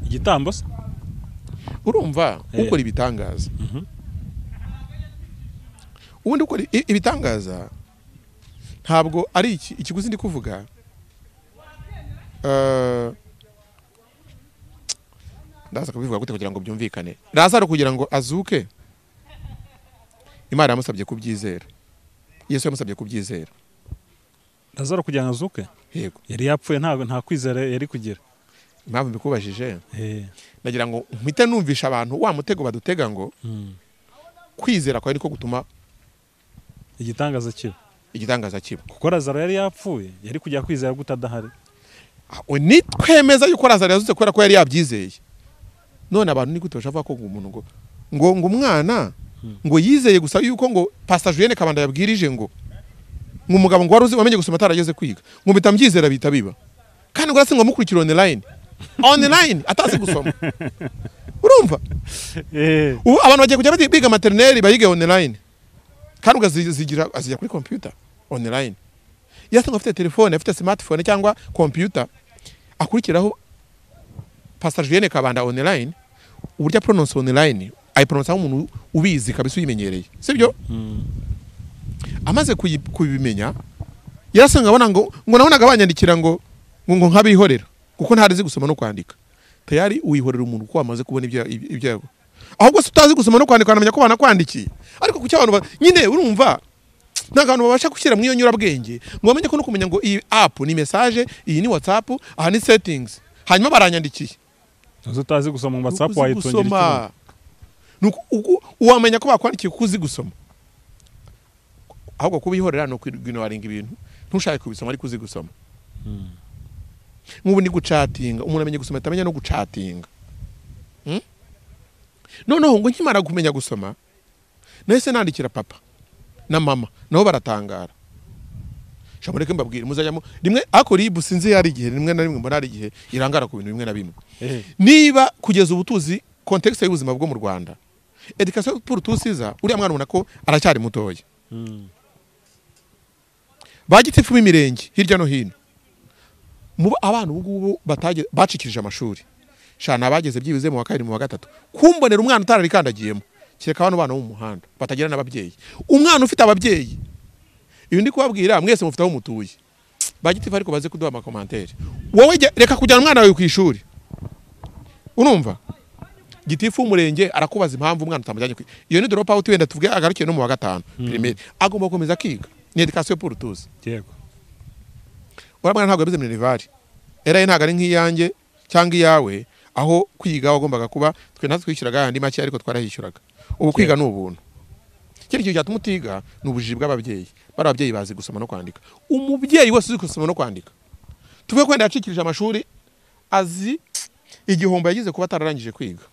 Igitambo se? Urumva ukora ibitangaza, ubundi ukora ibitangaza ntabwo ari ikiguzi ndi kuvuga. Ndaza kubivuga gute kugira ngo byumvikane? Lazaro kugira ngo azuke, Imana yamusabye kubyizera, Yesu yamusabye kubyizera. Lazaro kugira ngo azuke? Yego. Yari yapfuye, nta kwizera yari kugira. Impamvu mbikubajije, nagira ngo mpite numvisha abantu wa mutego badutega ngo kwizera kwawe niko gutuma igitangaza kiba. Igitangaza kiba. Kuko Lazaro yari yapfuye, yari kujya kwizera gutadahari. Ni twemeza yuko Lazaro yazutse kubera ko yari yabyizeye. None abantu ni gute bashaka ko umuntu ngo umwana ngo yizeye gusa yuko ngo Pastor Julienne Kabanda yabwirije ngo umugabo ngo wari uzi wamenye gusoma atarageze kwiga, ngo mpita mbyizera bita biba. Kandi ngo arase ngo amukurikira online. Online atazi gusoma. Urumva? Ubu abantu bagiye kujya biga maternelle bayige online. Kandi ugazigira azijya kuri computer online. Yasanga afite telefone, afite smartphone cyangwa computer, akurikiraho Pastor Julienne Kabanda online, uburyo pronounce online, ayi pronounce umuntu ubizi kabisa uyimenyereye. Sibyo? Amaze kubimenya yarasanga abona ngo nabonaga banyandikira ngo nkabihorera kuko ntari gusoma no kwandika. Tayari uyihorera umuntu kuko amaze kubona ibyo ahubwo se utazi gusoma no kwandika anamenya ko banakwandikiye. Ariko kuki abantu nyine urumva nta bantu babasha gushyira mu iyo nyurabwenge ngo bamenye ko no kumenya ngo iyi app ni message, iyi ni WhatsApp, aha ni settings, hanyuma baranyandikiye. Utazi gusoma mu WhatsApp wayitungira iki? Nuko uwamenya ko bakwandikiye kuko uzi gusoma. Ahubwo kubihorera no kwignoringa ibintu ntushake kubisoma ariko uzi gusoma. Nk'ubu ni gucatinga, umuntu amenye gusoma atamenya no gucatinga. Noneho ngo nkimara kumenya gusoma nahise nandikira papa na mama nabo baratangara. Shamureke mbabwire muzajyamo rimwe ako ribu sinzi yari igihe rimwe na rimwe mbona ari igihe irangara ku bintu bimwe na bimwe. Niba kugeza ubutuzi context y'ubuzima bwo mu Rwanda, education pour tous iza uriya mwana ubona ko aracyari mutoya. Bagitifu b'imirenge hirya no hino mu abana ubu bacikirije amashuri shana abageze byibuze mu wa kabiri mu wa gatatu kumbonera umwana utararikandagiyemo kireka abantu bana bo mu muhanda batagira n'ababyeyi. Umwana ufite ababyeyi ibi ndi kubabwira mwese mufite aho mutuye bagitifu ariko baze kuduha amakomantere. Wowe reka kujyana umwana wawe ku ishuri, urumva gitifu umurenge arakubaza impamvu umwana utamujyanye ku iyo ni drop out wenda tuvuge agarukiye no mu wa gatanu primaire agomba gukomeza akiga ni education pour tous. Yego urabona ntabwo yabize minerval era ye ntabwo ari nk'iyanjye cyangwa iyawe aho kwiga wagombaga kuba twe natwe twishyuraga yandi make ariko twarahishyuraga. Ubu kwiga ni ubuntu. Ikindi kintu cyatuma utiga ni ubujiji bw'ababyeyi. Bari ababyeyi bazi gusoma no kwandika. Umubyeyi wese uzi gusoma no kwandika tuvuge ko wenda yacikirije amashuri azi igihombo yagize kuba atararangije kwiga,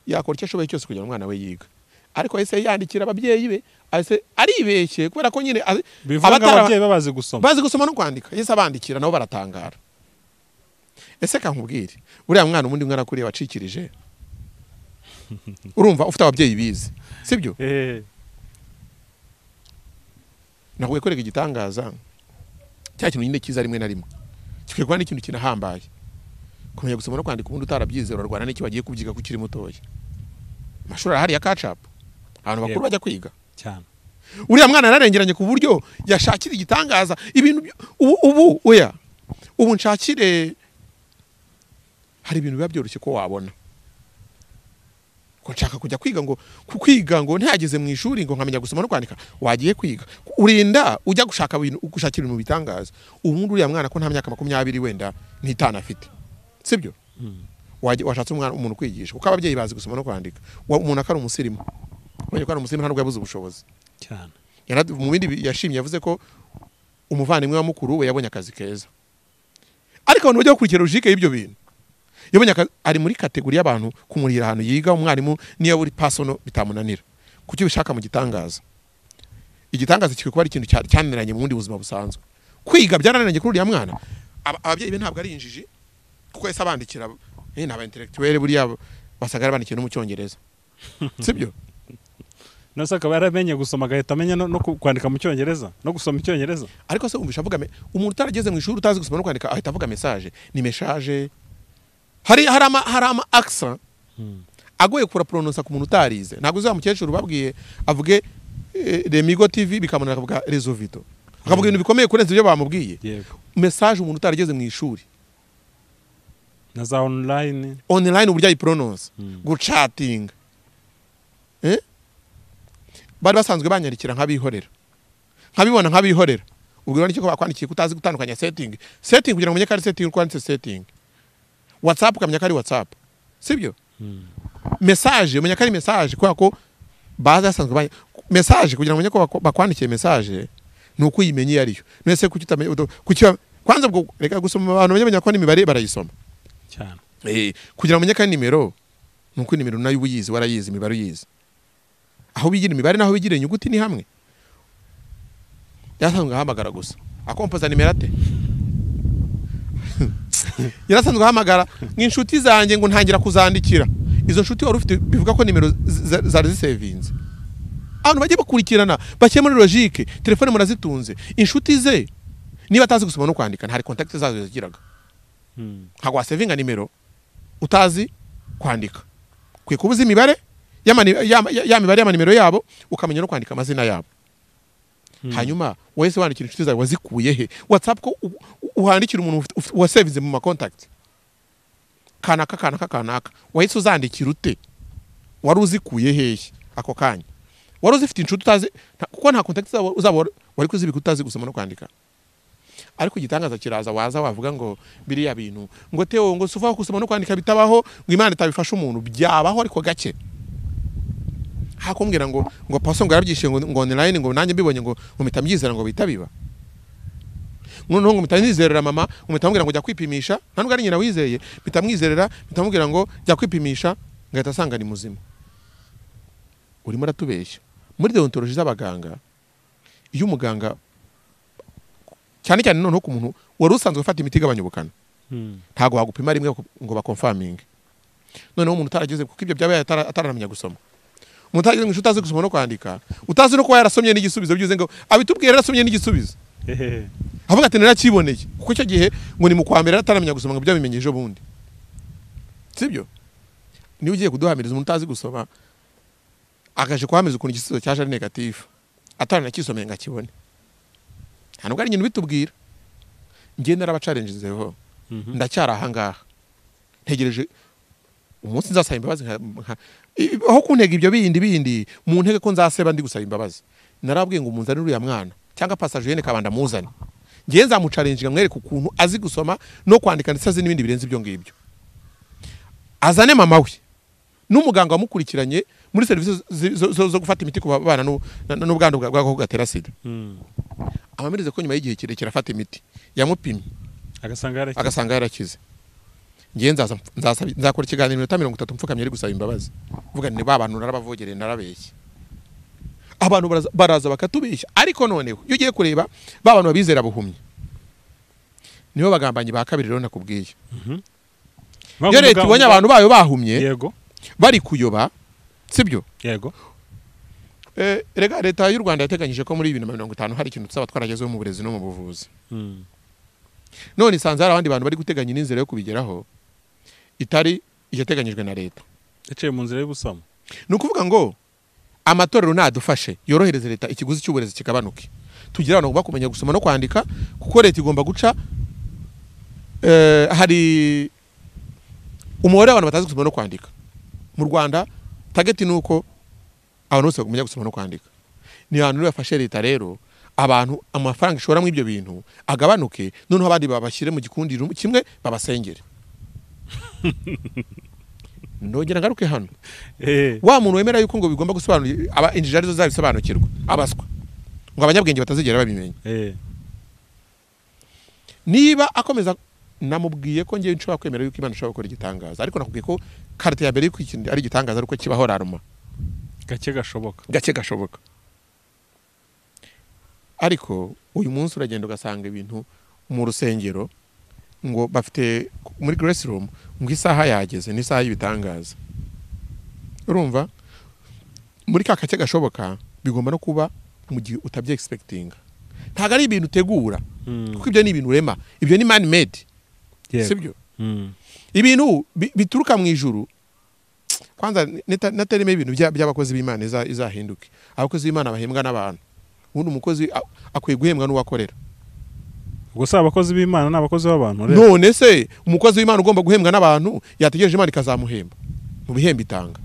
yakora icyo ashoboye cyose kugira ngo umwana we yiga. Ariko yahise yandikira ababyeyi be ahise aribeshye kubera ko nyine ababyeyi babazi gusoma, bazi gusoma no kwandika, yahise abandikira nabo baratangara. Ese kankubwire uriya mwana ubundi mwana kuriye wacikirije urumva ufite ababyeyi bize sibyo? Nahuye korega igitangaza cya kintu nyine kiza rimwe na rimwe kikwiye kuba n'ikintu kinahambaye. Kumenya gusoma no kwandika ubundi utarabyize urarwana n'icyo bagiye kubyiga kukiri mutoya. Amashuri arahari ya catch up, abantu bakuru bajya kwiga cyane. Uriya mwana yararengeranye ku buryo yashakira igitangaza ibintu ubu oya ubu nshakire hari ibintu biba byoroshye ko wabona ko nshaka kujya kwiga ngo kwiga ngo ntageze mu ishuri ngo nkamenya gusoma no kwandika. Wagiye kwiga urinda ujya gushaka ibintu gushakira ibintu bitangaza. Ubundi uriya mwana ko nta myaka 25 wenda n'itanu afite sibyo? Washatse umwana umuntu kwigisha kuko ababyeyi bazi gusoma no kwandika. Umuntu akari umusirimu ubonye ko ari umusirimu ntabwo yabuze ubushobozi cyane. Mu bindi yashimye yavuze ko umuvandimwe wa mukuru we yabonye akazi keza. Ariko abantu bajya gukurikira logique y'ibyo bintu yabonye ari muri kategori y'abantu kumurira ahantu yiga umwarimu niyo buri personal bitamunanira. Kuki bishaka mu gitangaza? Igitangaza kikwiye kuba ari ikintu cyananiranye mu bundi buzima busanzwe. Kwiga byarananiranye kuri uriya mwana. Ababyeyi be ntabwo ari injiji kuko yahise abandikira n'aba intellectuel buriya basagara bandikiye no mu Cyongereza sibyo? Nase akaba yaramenye gusoma agahita amenya no kwandika mu Cyongereza no gusoma Icyongereza. Ariko se umvisha avuga umuntu utarageze mu ishuri utazi gusoma no kwandika ahita avuga message ni message. Hari ama accent agoye kura prononcer ku muntu utarize. Ntabwo uzamukecuru babwiye avuge Remigo TV bikamunana akavuga Rezovito akavuga ibintu bikomeye kurenza ibyo bamubwiye. Message umuntu utarageze mu ishuri na za online uburyo ayipronounce guchatinga bari basanzwe banyarikira nk'abihorera nkabibona nk'abihorera. Ubwo nicyo ko bakwandikiye kutazi gutandukanya setting kugira ngo umenye ko ari setting uko wanditse setting, WhatsApp ukamenya ko ari WhatsApp sibyo? Message umenya ko ari message kubera ko basanzwe message kugira ngo umenye ko bakwandikiye message ni uko uyimenye iyo ariyo. Nese kuki utamenya kuki kwanza ubwo reka gusoma abantu bamenya ko n'imibare barayisoma cyane. Kugira ngo umenye ko ari nimero nuko nimero nayo uyizi warayizi imibare uyizi. Aho bigira imibare naho bigira inyuguti ni hamwe. Yasanzwe ahamagara gusa akompoza nimero ate yarasanzwe ahamagara nk'inshuti zanjye ngo ntangira kuzandikira. Izo nshuti wari ufite bivuga ko nimero zari zisevinze. Abantu bagiye bakurikirana bakeye muri logique telefone murazitunze. Inshuti ze niba atazi gusoma no kwandika ntari contact zazo zigiraga. Ntabwo wasevinga nimero utazi kwandika. Kwiye kubuza imibare ya mibare y'amanimero yabo ukamenya no kwandika amazina yabo. Hanyuma wese wandikira inshuti zawe wazikuye he? WhatsApp ko uhandikira umuntu wasevinze mu ma contact kanaka kanaka kanaka, wahise uzandikira ute? Wari uzikuye hehe ako kanya? Wari uzifite inshuti utazi, kuko nta contact zabo uzaba wari kuzibika utazi gusoma no kwandika. Ariko igitangaza kiraza, waza wavuga ngo biriya bintu ngo Theo ngo suva gusoma no kwandika bitabaho, ngo Imana itabifasha umuntu, byabaho ariko gake. Hakumbwira ngo pastor ngo yarabyishe ngo online ngo nanjye mbibonye ngo mpita mbyizera ngo bitabiba. Noneho ngo mpita nizerera mama, ngo mpita mubwira ngo jya kwipimisha, nta nubwo ari nyina wizeye, mpita mwizerera, mpita mubwira ngo jya kwipimisha, ngahita asanga ni muzima. Urimo uratubeshya. Muri deontologie z'abaganga, iyo umuganga cyane cyane noneho ku muntu wari usanzwe ufata imiti igabanya ubukana, ntago wagupima rimwe ngo bakonfaminge. Noneho umuntu utarageze, kuko ibyo byaba ataramenya gusoma, umuntu utarageze mu ishuri utazi gusoma no kwandika, utazi no kuba yarasomye n'igisubizo, byuze ngo abitubwire yarasomye n'igisubizo, avuga ati narakiboneye, kuko icyo gihe ngo ni mu kwa mbere ataramenya gusoma ngo byabimenye ejo bundi, sibyo? Niba ugiye kuduhamiriza umuntu utazi gusoma akaje kuhamiriza ukuntu igisubizo cyaje ari negative, ataranakisomeye ngo akibone, nta nubwo ari ibintu bitubwira. Njye narabacarengezeho, ndacyari aha ngaha ntegereje umunsi nzasaba imbabazi, aho kuntega ibyo bindi mu ntege ko nzaseba ndi gusaba imbabazi. Narabwiye ngo munzane uriya mwana cyangwa Pastor Julienne Kabanda muzane, ngiye nzamucarenjinga mwereke ukuntu azi gusoma no kwandika ndetse azi n'ibindi birenze ibyo ngibyo. Azane mama we n'umuganga wamukurikiranye muri serivisi zo gufata imiti ku bana n'ubwandu bw'agakoko gatera sida. Amamirize ko nyuma y'igihe kirekire afata imiti yamupimye agasanga yarakize. Ngiye nzakora ikiganiro iminota 30 mfukamye ari gusaba imbabazi, mvuga ni ba bantu narabavogereye narabeshye. Abantu baraza bakatubeshya, ariko noneho iyo ugiye kureba ba bantu babizera buhumye nibo bagambanyi ba kabiri. Rero nakubwiye, iyo leta ibonye abantu bayo bahumye, yego, bari kuyoba, sibyo? Yego. Rega leta y'u Rwanda yateganyije ko muri 2050 hari ikintu tuzaba twaragezeho mu burezi no mu buvuzi. None isanze hari abandi bantu bari guteganya n'inzira yo kubigeraho itari iyateganyijwe na leta, yaciye mu nzira y'ubusamo. Ni ukuvuga ngo amatorero nadufashe yorohereze leta ikiguzi cy'uburezi kikabanuke, tugira abantu bagomba kumenya gusoma no kwandika, kuko leta igomba guca hari umubare w'abantu batazi gusoma no kwandika mu Rwanda. Target ni uko abantu bose bagomba gusoma no kwandika. Ni ahantu bafashe leta rero abantu amafaranga ishora mu ibyo bintu agabanuke, noneho abandi babashyire mu gikundi kimwe babasengere. Ndongera ngaruke hano, wa muntu wemera yuko ngo bigomba gusobanura, aba injiji arizo zabisobanukirwa, abaswa ngo abanyabwenge batazigera babimenya. Niba akomeza, namubwiye ko ngiye nshobora kwemera yuko Imana ishobora gukora igitangaza, ariko nakubwiye ko carte ya mbere yuko ikintu ari igitangaza ariko kibaho raruma gake gashoboka, gake gashoboka. Ariko uyu munsi uragenda ugasanga ibintu mu rusengero ngo bafite muri grace room ngo isaha yageze ni isaha y'ibitangaza. Urumva muri ka kake gashoboka bigomba no kuba mu gihe utabye expectinga, ntago ari ibintu utegura, kuko ibyo ni ibintu urema, ibyo ni man made, sibyo? Ibintu bituruka mu ijuru. Kwanza natereme ibintu by'abakozi b'Imana izahinduke. Abakozi b'Imana bahembwa n'abantu, ubundi umukozi akwiye guhembwa n'uwakorera. Ubwo se abakozi b'Imana n'abakozi b'abantu rero? None se umukozi w'Imana ugomba guhembwa n'abantu yategereje Imana ikazamuhemba mu bihembo itanga?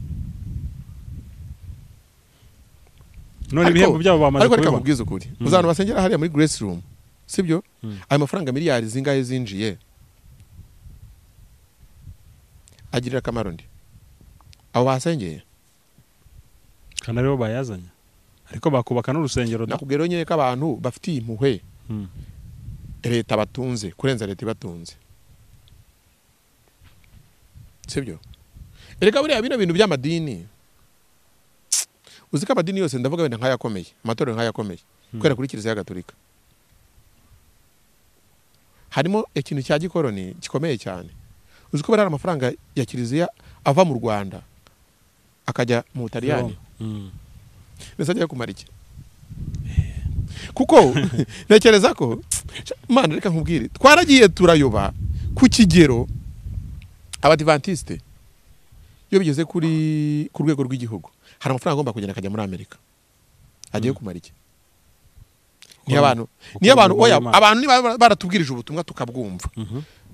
None ibihembo byabo bamaze kubibona. Ariko reka nkubwize ukuri, uzantu basengera hariya muri grace room, sibyo? Ayo mafaranga miliyari zingahe zinjiye agirira akamaro ndi abo basengeye? Kandi aribo bayazanye, ariko bakubaka n'urusengero. Nakubwira rero nyine ko abantu bafitiye impuhwe leta batunze kurenza leta ibatunze, sibyo? Erega buriya bino bintu by'amadini, uzi ko amadini yose ndavuga wenda nk'ayakomeye, amatorero nk'ayakomeye, kubera kuri Kiliziya Gatolika harimo ikintu cya gikoroni gikomeye cyane. Uzi ko bari amafaranga ya Kiliziya ava mu Rwanda akajya mu Butaliyani, mbese agiye kumara iki? Kuko ntekereza ko Mana, reka nkubwire, twaragiye turayoba ku kigero Abadivantiste iyo bigeze kuri ku rwego rw'igihugu hari amafaranga agomba kugenda akajya muri Amerika, agiye kumara iki? Ni abantu, ni abantu, oya, abantu niba baratubwirije ubutumwa tukabwumva,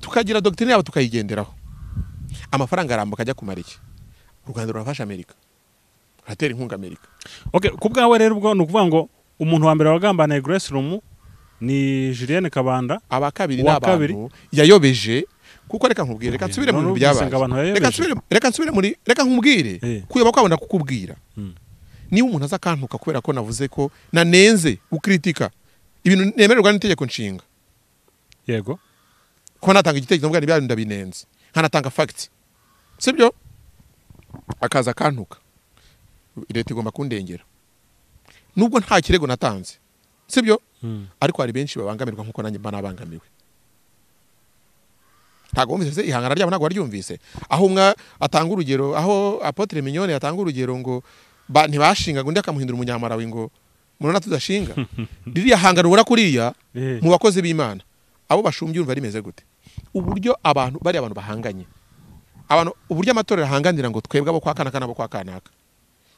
tukagira doctrine yabo tukayigenderaho, amafaranga arambuka ajya kumara iki? U Rwanda rurafasha Amerika, ruratera inkunga Amerika. Okay, ku bwawe rero ubwo ni ukuvuga ngo umuntu wa mbere wagambaniye Grace Room ni Julienne Kabanda, aba kabiri n'abantu yayobeje. Kuko reka nkubwire, reka nsubire mu byabaye, reka nsubire muri, reka nkubwire kuyoba kwabona kukubwira. Niba umuntu aza akantuka kubera ko navuze ko nanenze ukritika ibintu nemererwa n'itegeko nshinga, yego, ko natanga igitekerezo mbwa n'ibyo ndabinenze, nkanatanga fact, sibyo, akaza akantuka, leta igomba kundengera nubwo nta kirego natanze, sibyo? Ariko hari benshi babangamirwa nkuko nanjye mba nabangamiwe. Ntabwo wumvise se ihangana ryabo, ntabwo waryumvise aho umwe atanga urugero, aho Apotre Mignone atanga urugero ngo ntibashingaga undi akamuhindura umunyamarawi ngo murona tudashinga. Ririya hangana ubona kuriya mu bakozi b'Imana abo bashumbye urumva rimeze gute? Uburyo abantu bari abantu bahanganye, abantu uburyo amatorero ahanganira ngo twebwe abo kwa kanaka nabo kwa kanaka,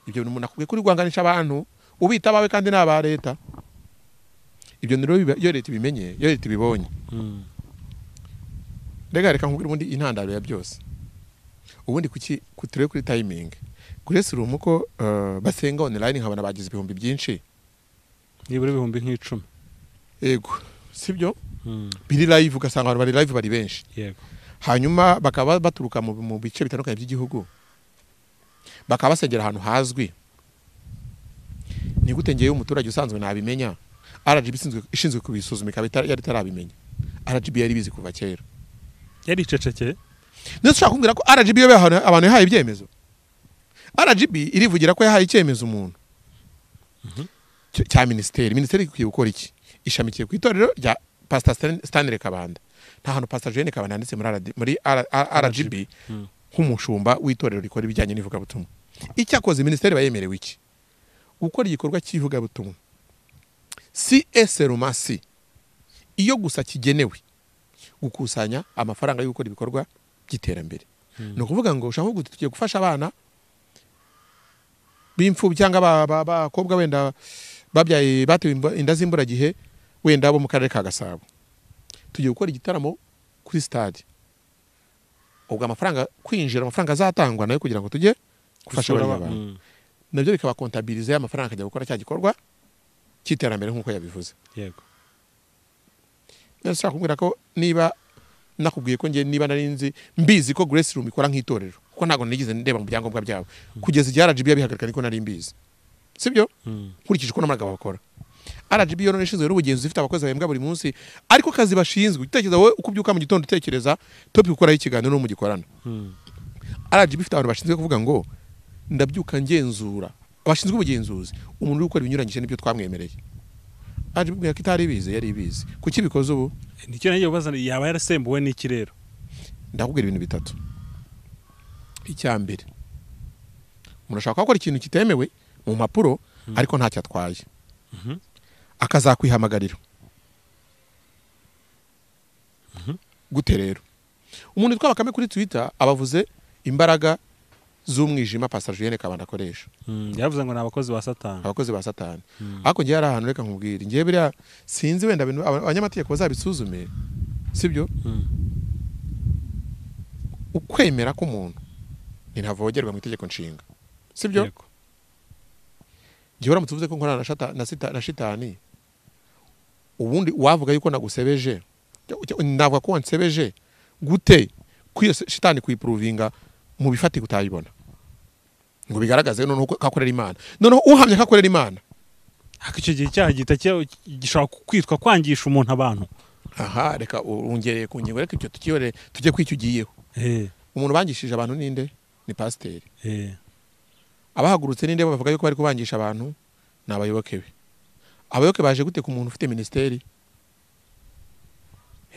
ibyo bintu umuntu akubwiye kuri rwanganisha abantu ubita abawe kandi n'aba leta. Ibyo rero iyo leta ibimenye, iyo leta ibibonye, reka nkubwire ubundi intandaro ya byose. Ubundi kuki kuture kuri timing Grace Room ko basenga online nkabona bagize ibihumbi byinshi, nibura ibihumbi nk'icumi, yego, sibyo? Biri live ugasanga abantu bari live bari benshi, yego, hanyuma bakaba baturuka mu bice bitandukanye by'igihugu, bakaba basengera ahantu hazwi. Ni gute ngiye umuturage usanzwe nabimenya? RGB ishinzwe kubisuzuma ikaba yari itarabimenya. RGB yari bizi kuva kera, yari icecekeye. Ndetse ushaka kumbwira ko RGB yo abantu yahaye ibyemezo? RGB irivugira ko yahaye icyemezo umuntu cya ministeri. Ministeri ikwiye gukora iki? Ishamikiye ku itorero rya Pastor Stanley Kabanda. Nta hantu Pastor Julienne Kabanda yanditse muri RGB nk'umushumba w'itorero rikora ibijyanye n'ivugabutumwa. Icyakoze ministeri bayemerewe iki? Gukora igikorwa cy'ivugabutumwa CS Romasi iyo gusa kigenewe gukusanya amafaranga yo gukora ibikorwa by'iterambere. Ni ukuvuga ngo ushaka kuvuga tugiye gufasha abana b'imfubyi cyangwa abakobwa wenda babyaye batewe inda z'imburagihe wenda bo mu karere ka Gasabo, tugiye gukora igitaramo kuri stade, ubwo amafaranga kwinjira, amafaranga azatangwa nayo kugira ngo tujye gufasha abana bantu, nabyo bikaba comptabiliser amafaranga akajya gukora cya gikorwa cy'iterambere nk'uko yabivuze. Yego, ndashaka kumbwira ko niba nakubwiye ko ngiye niba narinzi mbizi ko Grace Room ikora nk'itorero, kuko ntago nigeze ndeba mu byangombwa byabo kugeza igihe RGB yabihagarika, niko nari mbizi, sibyo? Nkurikije uko n'amagabo bakora. RGB yo none ishinzwe n'ubugenzuzi, ifite abakozi bahembwa buri munsi, ariko kazi bashinzwe utekereza wowe uko ubyuka mu gitondo utekereza topic ukoraho ikiganiro no mugikorana. RGB ifite abantu bashinzwe kuvuga ngo ndabyuka ngenzura, abashinzwe ubugenzuzi, umuntu uri gukora ibinyuranyije n'ibyo twamwemereye. RGB ko itari ibizi, yari ibizi. Kuki bikoze ubu? Nicyo nagiye kubaza, yaba yarasembuwe n'iki rero? Ndakubwira ibintu bitatu. Icya mbere, umuntu ashaka gukora ikintu kitemewe mu mpapuro ariko ntacyo atwaye, akazakwihamagarira. Gute rero? Umuntu witwa Bakame kuri Twitter abavuze imbaraga z'umwijima Pastor Julienne Kabanda akoresha. Yavuze ngo ni abakozi ba Satani. Abakozi ba Satani. Ariko ngiye ari ahantu reka nkubwire, ngiye biriya sinzi wenda abanyamategeko bazabisuzume, sibyo? Ukwemera k'umuntu ntavogerwa mu itegeko nshinga, sibyo? Ngiye uramutse uvuze ko nkorana na shitani, ubundi wavuga yuko nagusebeje, navuga ko wansebeje gute? Kwiyo shitani kuyiprovinga mu bifatika utayibona ngo bigaragaze noneho ko akorera Imana. Noneho uhamye ko akorera Imana, ariko icyo gihe icyaha gihita gishobora kwitwa kwangisha umuntu abantu. Aha, reka ungereye ku ngingo, reka ibyo tukiyore tujye kwicyo ugiyeho. Umuntu bangishije abantu ninde? Ni pasiteri. Abahagurutse ninde bavuga yuko bari kubangisha abantu? Ni abayoboke be. Abayoboke baje gute ku muntu ufite ministeri?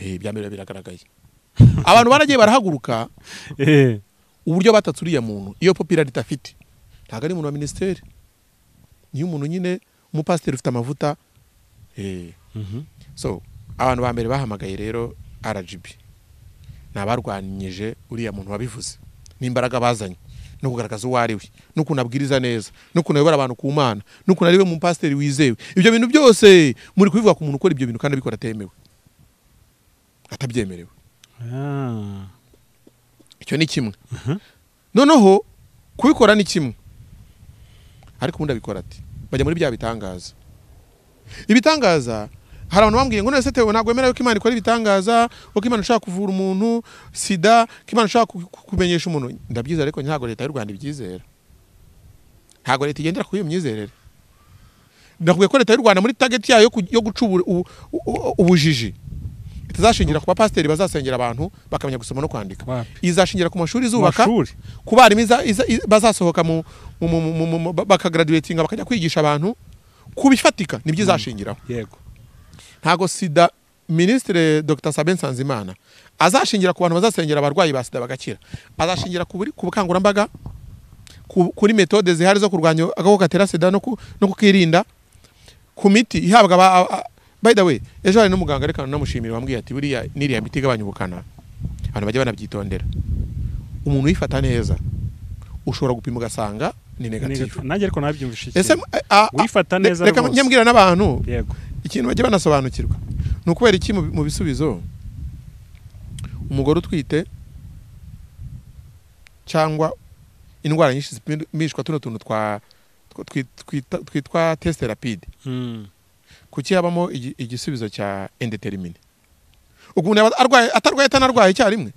Ibya mbere biragaragaye. Abantu baragiye barahaguruka uburyo batatse uriya muntu, iyo popularity afite ntabwo ari umuntu wa ministeri, niyo umuntu nyine umupasiteri ufite amavuta. So abantu ba mbere bahamagaye rero RGB ni abarwanyije uriya muntu wabivuze n'imbaraga bazanye. No kugaragaza uwo ari we, n'ukuntu abwiriza neza, n'ukuntu ayobora abantu ku Mana, n'ukuntu ari we mupasiteri wizewe. Ibyo bintu byose muri kubivuga ku muntu ukora ibyo bintu kandi abikora atemewe, atabyemerewe. Icyo ni kimwe. Noneho kubikora ni kimwe, ariko ubundi abikora ati bajya muri bya bitangaza. Ibitangaza, hari abantu bambwiye ngo none se Theo ntabwo wemera yuko Imana ikora ibitangaza, ko Imana ishaka kuvura umuntu sida, ko Imana ishaka kumenyesha umuntu. Ndabyizera, ariko ntabwo leta y'u Rwanda ibyizera, ntabwo leta igendera kuri iyo myizerere. Ndakubwiye ko leta y'u Rwanda muri target yayo yo guca ubujiji itazashingira ku bapasiteri bazasengera abantu bakamenya gusoma no kwandika, izashingira ku mashuri izubaka, ku barimu bazasohoka bakagraduatinga bakajya kwigisha abantu kubifatika, nibyo izashingiraho. Yego. Ntago sida Ministre Dr Sabin Nsanzimana azashingira ku bantu bazasengera abarwayi ba sida bagakira, azashingira ku bukangurambaga, kuri metode zihari zo kurwanya agakoko gatera sida no kukirinda, ku miti ihabwa. By the way, ejo hari n'umuganga reka namushimira wambwiye ati buriya niriya miti igabanya ubukana, abantu bajya banabyitondera. Umuntu uyifata neza ushobora gupima ugasanga ni negative. Nanjye ariko nabyumvise iki. Ese uyifata neza rwose. Reka nyambwira n'abantu. Yego. Ikintu bajya banasobanukirwa ni ukubera iki mu bisubizo umugore utwite cyangwa indwara nyinshi zipimishwa tuno tuntu twitwa test rapide, kuki habamo igisubizo cya indeterminate? Ukuntu arwaye atarwaye atanarwaye icyarimwe,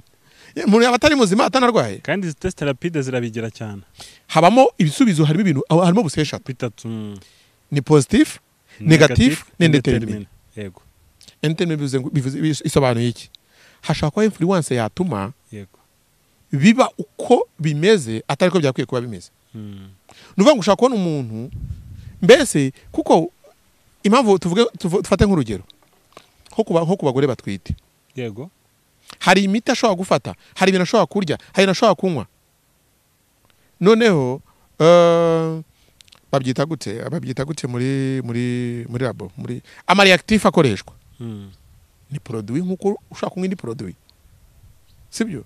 umuntu yaba atari muzima atanarwaye. Kandi izi test rapide zirabigira cyane, habamo ibisubizo, harimo ibintu, harimo buse eshatu bitatu, ni positif, negatif, n'indeterminate. Yego. Indeterminate bivuze isobanuye iki? Hashobora kuba influence yatuma yego biba uko bimeze atari ko byakwiye kuba bimeze. Nuvuga ngo ushaka kubona umuntu mbese, kuko impamvu tuvuge tufate nk'urugero nko ku bagore batwite. Yego. Hari imiti ashobora gufata, hari ibintu ashobora kurya, hari ibintu ashobora kunywa. Noneho babyita gute? Babyita gute muri muri muri labo, muri ama reactif akoreshwa. Ni produit nkuko ushaka kunywa indi produit, sibyo?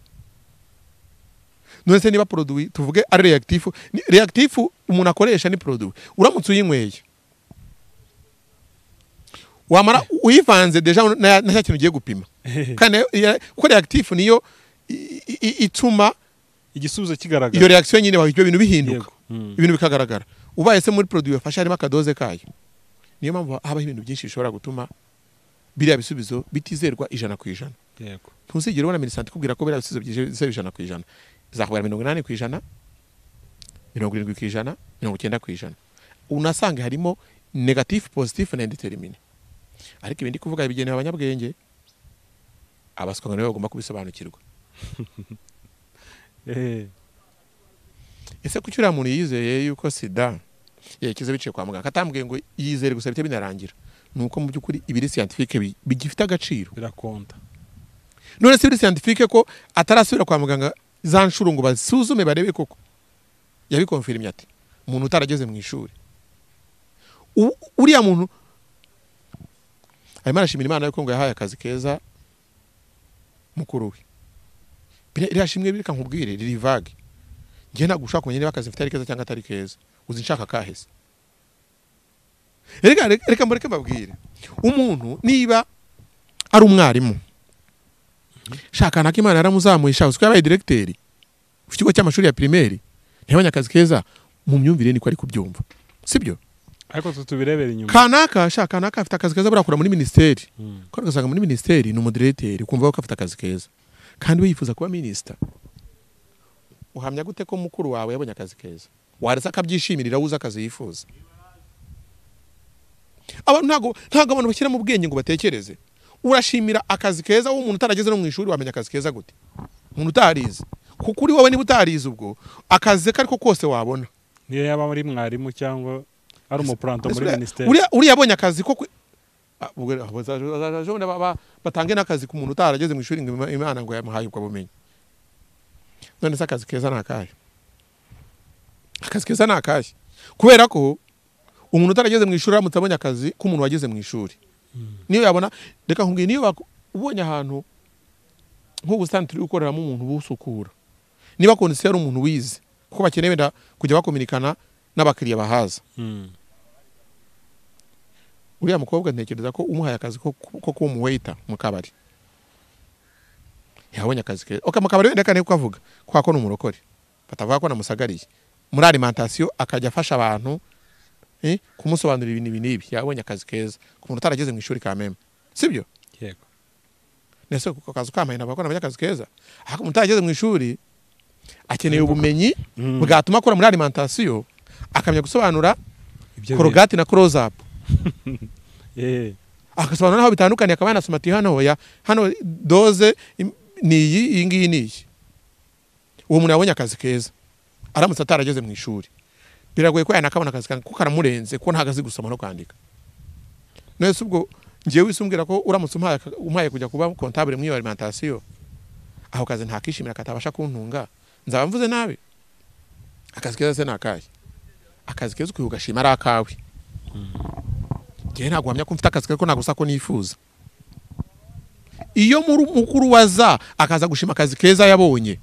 None se niba produit tuvuge ari reactif, ni reactif umuntu akoresha ni produit, uramutse uyinyweye wamara uyivanze deja na cya kintu ugiye gupima, kandi kuko reactif niyo ituma igisubizo kigaragara, iyo reaction nyine ibyo bintu bihinduka, ibintu bikagaragara. Ubaye se muri produit wafashe harimo akadoze kayo. Niyo mpamvu habaho ibintu byinshi bishobora gutuma biriya bisubizo bitizerwa 100%. Yego. Ntuzigere ubona minisante ikubwira ko biriya bisubizo byizewe 100%, izakubwira 80%, 70%, 90%. Unasanga harimo negatif, positif na indeterminate. Ariko ibindi kuvuga bigenewe abanyabwenge, abaswa nibo bagomba kubisobanukirwa. Ese kuki uriya muntu yizeye yuko sida yakize biciye kwa muganga, atambwiye ngo yizere gusa bite binarangira? Nuko mu by'ukuri ibiri scientifique bigifite agaciro, birakonta. None se ibiri scientifique ko atarasubira kwa muganga za nshuro ngo basuzume barebe koko yabikonfirmye ati umuntu utarageze mu ishuri, uriya muntu arimo arashimira Imana yuko ngo yahaye akazi keza mukuru we. Iriya shimwe bireka nkubwire riri vague. Njye ntabwo ushaka kumenya niba akazi mfite ari keza cyangwa atari keza, uzi nshaka kahese. Reka mureke mbabwire, umuntu niba ari umwarimu, shaka nako Imana yaramuzamuye, shaka uko yabaye directeur ku kigo cy'amashuri ya primaire, ntiyabonye akazi keza, mu myumvire niko ari kubyumva, sibyo? Ariko tubirebera inyuma. Kanaka shaka kanaka afite akazi keza burakura muri ministeri, ko ugasanga muri ministeri ni umudirecteur, ukumva ko afite akazi keza kandi we yifuza kuba minister. Uhamya gute ko mukuru wawe yabonye akazi keza? Waretse akabyishimirira uza akazi yifuza. Abantu ntago abantu bashyira mu bwenge ngo batekereze. Urashimira akazi keza umuntu utarageze no mu ishuri, wamenya akazi keza gute? Umuntu utarize. Kuko uri wowe niba utarize ubwo akazi kariko kose wabona. Niyo yaba muri mwarimu cyangwa ari umuplanto muri ministeri. Uri yabonye akazi ko batange n'akazi ku muntu utarageze mu ishuri ngo Imana ngo yamuhaye ubwo bumenyi. None se akazi keza nakahe? Akazi keza nakahe? Kubera ko umuntu utarageze mu ishuri aramutse abonye akazi k'umuntu wageze mu ishuri, niyo yabona, reka nkubwiye, niyo ubonye ahantu nk'ubusitani turi gukoreramo umuntu busukura, niba kondisiyo ari umuntu wize Kuko bakeneye wenda kujya bakominikana n'abakiriya bahaza. Uriya mukobwa ntekereza ko umuhaye akazi ko kuba umuwaiter mu kabari, yabonye akazi keza. Okay, mu kabari wenda kane kukavuga kwa ko n'umurokore batavuga ko namusagariye muri alimentation, akajya afasha abantu kumusobanurira ibintu ibi n'ibi, yabonye akazi keza ku muntu utarageze mu ishuri kameme, sibyo? Yego. Nese kuko akazi kamaye nabwo nabonye akazi keza, ariko umuntu utarageze mu ishuri akeneye ubumenyi bwatuma akora muri alimentation, akamenya gusobanura Colgate na Close Up. Agasobanura aho bitandukanye, akaba yanasoma ati hano oya, hano doze ni iyi, iyi ngiyi ni iyi. Uwo muntu yabonye akazi keza aramutse atarageze mu ishuri, biragoye ko yanakabona akazi kuko karamurenze, ko ntago azi gusoma no kwandika. Nese ubwo ngewe wisumbwira ko uramutse umpaye kujya kuba comptable muri alimentation, aho kazi ntakishimira katabasha kuntunga, nzaba mvuze nabi. Akazi keza se nakaye? Akazi keza ukwiye ugashima ari akawe. Ngewe ntabwo wamenya ko mfite akazi keza ko nagusa ko nifuza. Iyo mukuru waza akaza gushima akazi keza yabonye.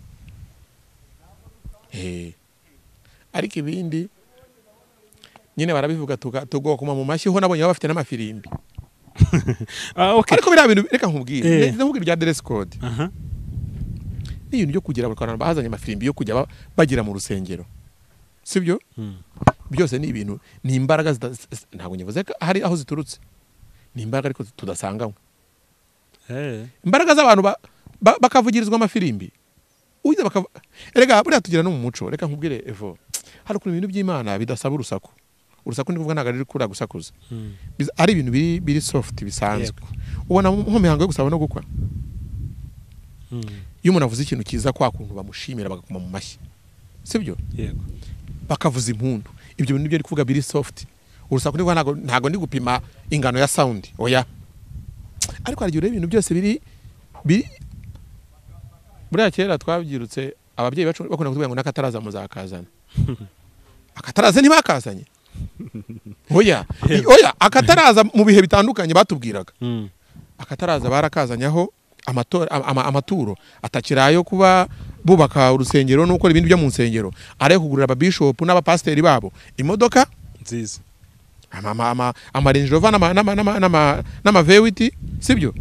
Ariko ibindi nyine barabivuga tugokoma mu mashyi, ho nabonye bafite n'amafirimbi. Okay. Ariko biriya bintu reka nkubwire, nkubwire bya dress code. Ni ibintu byo kugira abantu bazanye amafirimbi yo kujya bagira mu rusengero, sibyo? Byose ni ibintu, ni imbaraga ntabwo nyivuze ko hari aho ziturutse, ni imbaraga ariko tudasanganywe. Imbaraga z'abantu bakavugirizwa amafirimbi. Uyize erega buriya tugira no mu muco. Reka nkubwire Evo, hari ukuntu ibintu by'Imana bidasaba urusaku. Urusaku ni kuvuga ntabwo ari kura gusakuza, ari ibintu biri soft bisanzwe. Ubona nko mihango yo gusaba no gukwa, iyo umuntu avuze ikintu cyiza kwa kuntu bamushimira bagakoma mu mashyi, sibyo? Yego. Bakavuza impundu. Ibyo bintu nibyo ari kuvuga biri soft. Urusaku ni kuvuga ntago ndi gupima ingano ya sound, oya. Ariko hari igihe ibintu byose biri buriya kera twabyirutse ababyeyi bacu bakunda kutubwira ngo nakataraza muzakazana. Akataraza ntibakazanye. Oya, oya, akataraza mu bihe bitandukanye batubwiraga. Akataraza barakazanyaho amaturo atakirayo kuba bubaka urusengero no gukora ibindi byo mu nsengero, ari kugurira ababishop n'abapasteri babo imodoka nziza, ama Range Rover n'ama V8, sibyo?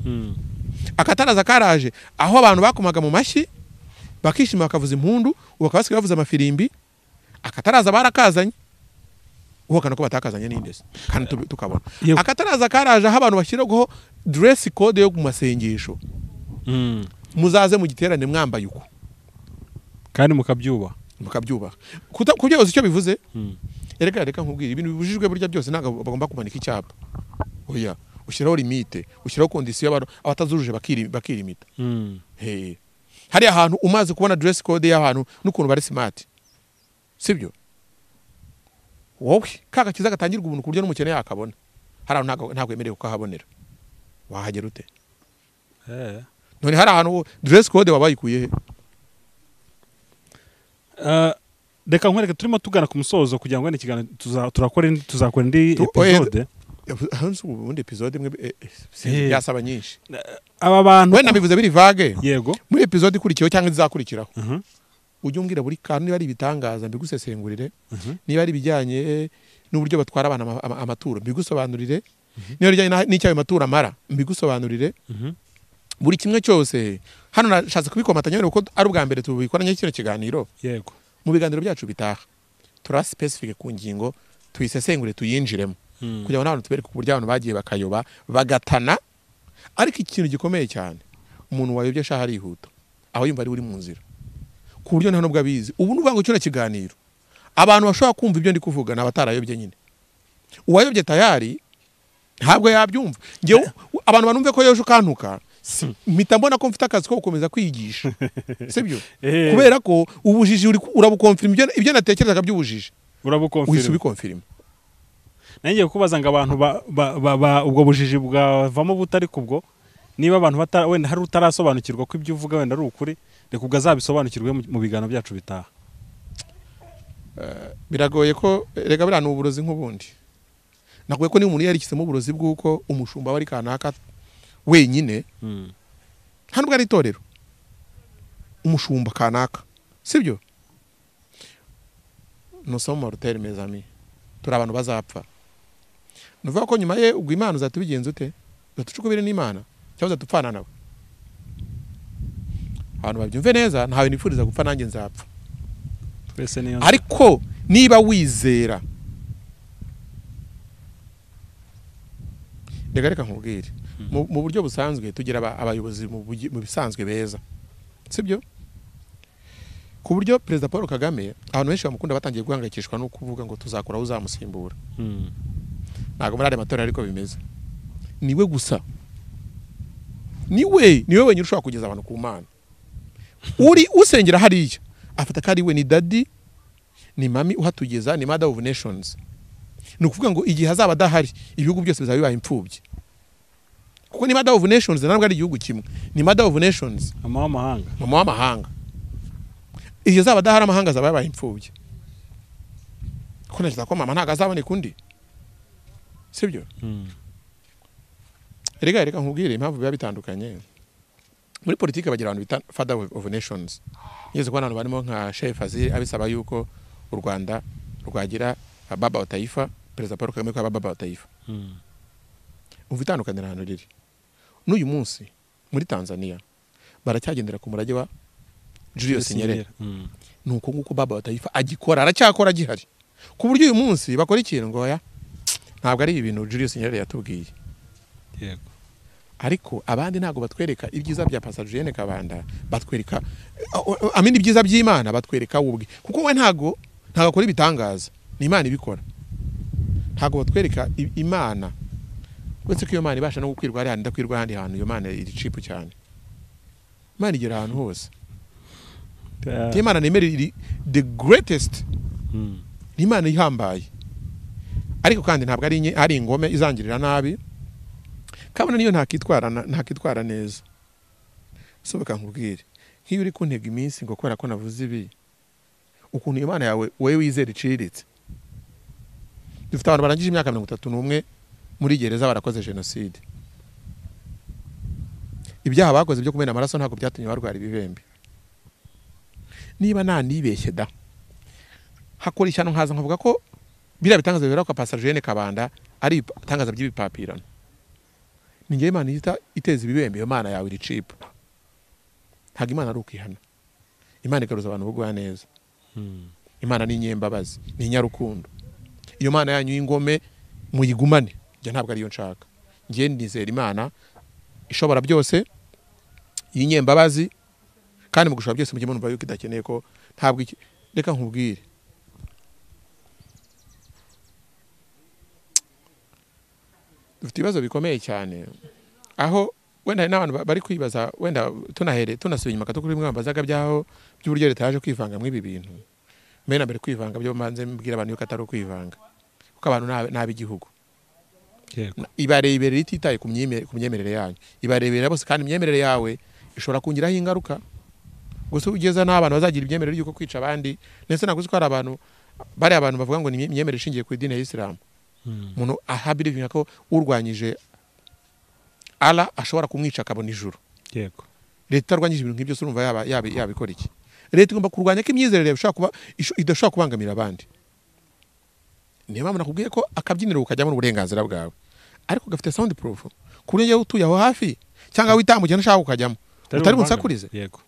Akataraza karaje aho abantu bakomaga mu mashyi bakishima bakavuza impundu, bakabasiga bavuza amafirimbi. Akataraza barakazanye, uhakana ko batakazanye n'indese kandi tukabona. Akataraza karaje aho abantu bashyiraho dress code yo mu masengesho. Muzaze mu giterane mwambaye uko kandi mukabyubaha. Kubyubaha icyo bivuze. Erega reka nkubwire, ibintu bibujijwe burya byose ntabwo bagomba kumanika icyapa. Oya, ushyiraho limite, ushyiraho condition y'abantu abatazujuje bakirimita. Hari ahantu umaze kubona dress code y'abantu n'ukuntu bari smart, sibyo? Wowe kaka kiza gatangirwa ubuntu ku buryo n'umukene yakabona, hari ahantu ntabwo yemerewe kuhabonera. Wahagera ute? None hari ahantu dress code wabayikuye he? Reka nkwereke, turimo tugana ku musozo kugira ngo ikiganiro tuzakora indi episode. Ubundi episode imwe yasaba nyinshi. Aba bantu wenda mbivuze biri vague. Yego. Muri episode ikurikiyeho cyangwa izakurikiraho, ujye umbwira buri kantu, niba ari ibitangaza mbigusesengurire, niba ari ibijyanye n'uburyo batwara abana amaturo mbigusobanurire, niba ari ibijyanye n'icyo ayo maturo amara mbigusobanurire, buri kimwe cyose. Hano nashatse kubikomatanya kuko ari ubwa mbere tubikoranye kino kiganiro. Yego. Mu biganiro byacu bitaha tura specific ku ngingo, tuyisesengure, tuyinjiremo kugira ngo n'abantu tubereke uburyo abantu bagiye bakayoba bagatana. Ariko ikintu gikomeye cyane, umuntu wayobye shaha arihuta, aho yumva ari uri mu nzira ku buryo nta nubwo abizi. Ubu nuvuga ngo kino kiganiro abantu bashobora kumva ibyo ndi kuvuga n'abatarayobye nyine. Uwayobye tayari ntabwo yabyumva. Ngewe abantu banumve ko yoje ukantuka, mpita mbona ko mfite akazi ko gukomeza kwigisha, sibyo? Kubera ko ubujiji urabukonfirma, ibyo natekerezaga by'ubujiji urabukonfirma, ubikonfirma. Nangiye kubaza ngo abantu ubwo bujiji bwavamo butari kubwo, niba abantu wenda hari utarasobanukirwa ko ibyo uvuga wenda ari ukuri, reka ubwo azabisobanukirwe mu biganiro byacu bitaha. Biragoye ko reka biriya ni uburozi nk'ubundi. Nakuye ko niba umuntu yarikisemo uburozi bw'uko umushumba wari kanaka wenyine, nta nubwo ari itorero, umushumba kanaka, sibyo? Nous sommes mortels mes amis, turi abantu bazapfa. Nuvuga ko nyuma ye ubwo Imana uzatubigenza ute? Uzatucukubire n'Imana cyangwa uzatupfana nawe? Abantu babyumve neza, ntawe nifuriza gupfa, nanjye nzapfa. Twese niyo. Ariko niba wizera, reka nkubwire, mu buryo busanzwe tugira abayobozi mu bisanzwe beza, sibyo? Ku buryo Perezida Paul Kagame abantu benshi bamukunda batangiye guhangayikishwa no kuvuga ngo tuzakora uzamusimbura. Ntabwo muri aya matora ariko bimeze. Niwe gusa, niwe wenyine ushobora kugeza abantu ku Mana. Uri usengera hariya afata ko ari we, ni daddy, ni mami uhatugeza, ni mother of nations. Ni ukuvuga ngo igihe azaba adahari ibihugu byose bizaba bibaye imfubyi, kuko ni mother of nations, ntabwo ari igihugu kimwe, ni mother of nations, mama w'amahanga, mama w'amahanga. Igihe azaba adahari amahanga azaba yabaye imfubyi, kuko ntekereza ko mama ntabwo azaboneka undi, sibyo? Reka nkubwire impamvu biba bitandukanye. Muri politiki bagira abantu bita father of nations. Nigeze kubona abantu barimo nka Sheikh Fazil abisaba yuko u Rwanda rwagira baba wa taifa, Perezida Paul Kagame ko baba wa taifa. Umva itandukaniro ahantu riri. N'uyu munsi muri Tanzania baracyagendera ku murage wa Julius Nyerere. Nuko nguko baba wa taifa agikora, aracyakora gihari. Ku buryo uyu munsi bakora ikintu ngo oya, ntabwo ari ibintu Julius Nyerere yatubwiye. Yego. Ariko abandi ntabwo batwereka ibyiza bya Pastor Julienne Kabanda, batwereka amini ibyiza by'Imana, batwereka ubwe, kuko we ntago akora ibitangaza, ni Imana ibikora. Ntago batwereka Imana, uretse ko iyo Imana ibasha no gukwirwa hari ndakwirwa ahandi hantu, iyo Mana iri cheap cyane. Imana igera ahantu hose. Imana nemera iri the greatest, ni Imana ihambaye. Ariko kandi ntabwo ari ingome izangirira nabi, kabona niyo ntakitwara neza. Soboka nkubwire, nk'iyo uri kuntega iminsi ngo kubera ko navuze ibi, ukuntu Imana yawe wewe wizera iciriritse. Dufite abantu barangije imyaka 31 muri gereza barakoze jenoside. Ibyaha bakoze byo kumena amaraso ntabwo byatumye barwara ibibembe. Niba nanibeshye da, hakora ishyano nkaza nkavuga ko biriya bitangaza bibera kwa Pastor Julienne Kabanda ari ibitangaza by'ibipapirano, ni njye Imana ihita iteza ibibembe, iyo Mana yawe iri cheap. Ntabwo Imana ari ukwihana. Imana igaruza abantu bugwa neza. Imana ni inyembabazi, ni inyarukundo. Iyo Mana yanyu y'ingome muyigumane, njye ntabwo ariyo nshaka. Njye nizera Imana ishobora byose, y'inyembabazi, kandi mu gushobora byose mujye mumva yuko idakeneye ko ntabwo. Reka nkubwire, dufite ibibazo bikomeye cyane, aho wenda hari n'abantu bari kwibaza, wenda tunahere tunasubiye inyuma gato kuri bimwe bambazaga byaho by'uburyo leta yaje kwivanga muri ibi bintu. Mbere na mbere kwivanga byo manze mbwira abantu yuko atari ukwivanga, kuko abantu n'ab'igihugu. Ibarebera ititaye ku myemerere yanyu, ibarebera bose, kandi imyemerere yawe ishobora kungiraho ingaruka. Gusa ugeza n'abantu bazagira imyemerere y'uko kwica abandi, ndetse naguzi ko hari abantu bari abantu bavuga ngo ni imyemerere ishingiye ku idini ya Islam. Umuntu ahabirivinga ko urwanyije Allah ashobora kumwica akabona ijuru. Yego. Leta arwanyije ibintu nk'ibyo, urumva yabikora iki? Leta igomba kurwanya ko imyizerere ishobora kuba idashobora kubangamira abandi. Niyo mpamvu nakubwiye ko akabyiniro ukajyamo uburenganzira bwawe, ariko gafite sound proof ku buryo njyewe utuye aho hafi cyangwa witambukiye ntushaka kukajyamo utari bunsakurize. Yego.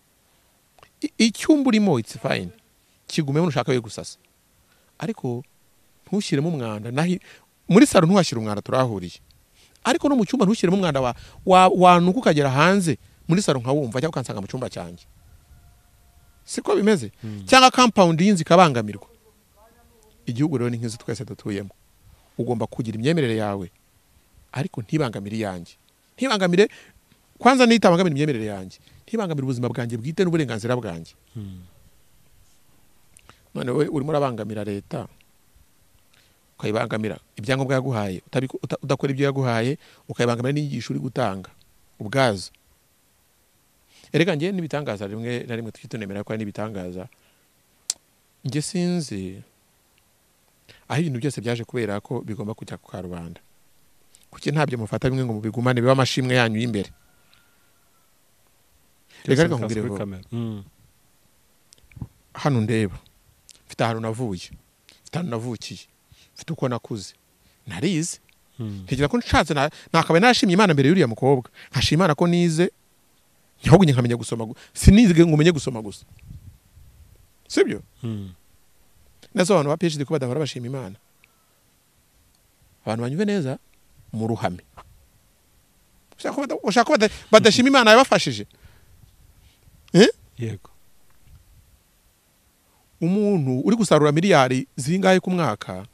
Icyumba urimo it's fine, kigumemo nushaka we gusasa, ariko ntushyiremo umwanda. Nahi muri salo ntuhashyire umwanda, turahuriye. Ariko no mu cyumba ntushyiremo umwanda wanuka ukagera hanze muri salo nkawumva, cyangwa ukansanga mu cyumba cyanjye. Siko bimeze? Cyangwa compound y'inzu ikabangamirwa. Igihugu rero ni nk'inzu twese dutuyemo. Ugomba kugira imyemerere yawe, ariko ntibangamire iyanjye. Ntibangamire kwanza, nitabangamira imyemerere yanjye, ntibangamire ubuzima bwanjye bwite n'uburenganzira bwanjye. None wowe urimo urabangamira leta, ukayibangamira ibyangombwa yaguhaye, udakora ibyo yaguhaye, ukayibangamira n'inyigisho uri gutanga ubwazo. Erega njye n'ibitangaza rimwe na rimwe tunemera ko ari n'ibitangaza. Njye sinzi aho ibintu byose byaje kubera ko bigomba kujya ku karubanda. Kuki ntabyo mufata bimwe ngo mubigumane biba amashimwe yanyu y'imbere? Reka nkubwire ngo hano ndeba mfite ahantu navuye, Mfite ahantu navukiye, mfite uko nakuze, narize. Ntekereza ko nshatse nakabaye narashimye Imana mbere y'uriya mukobwa, nkashima Imana ko nize, ahubwo njye nkamenya gusoma, sinizige ngo umenye gusoma gusa, sibyo? Nazo abantu ba PhD ko badahora bashima Imana. Abantu banyuve neza mu ruhame, ushaka ko badashima Imana yabafashije. Yego. Umuntu uri gusarura miliyari zingahe ku mwaka,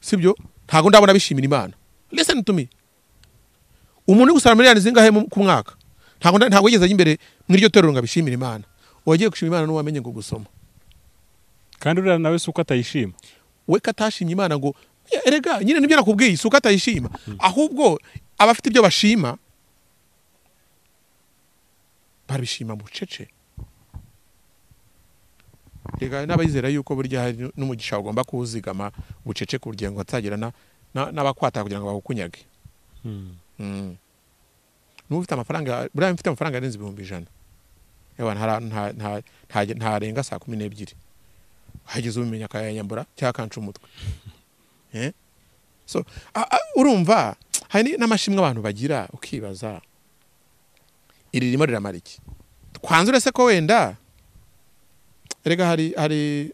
sibyo? Ntago ndabona bishimira Imana. Listen to me. Umuntu uri gusarura miliyari zingahe ku mwaka, ntago yigeze ajya imbere mu iryo torero ngo abishimire Imana. Uwagiye gushima Imana n'uwamenye ngo gusoma. Kandi uriya nawe si uko atayishima. We katashimye Imana ngo erega nyine nibyo nakubwiye, si uko atayishima, ahubwo abafite ibyo bashima barabishima bucece. Rega n'abayizera yuko burya hari n'umugisha ugomba kuwuzigama bucece kugira ngo hatagira n'abakwata kugira ngo bagukunyage. N'ubu ufite amafaranga, buriya mfite amafaranga arenze 100,000, ewa ntarenga saa 12 hageze ubimenya akayanyambura cyangwa akanca umutwe. So urumva hari n'amashimwe abantu bagira, ukibaza iri ririmo riramara iki? Twanzure se ko wenda erega hari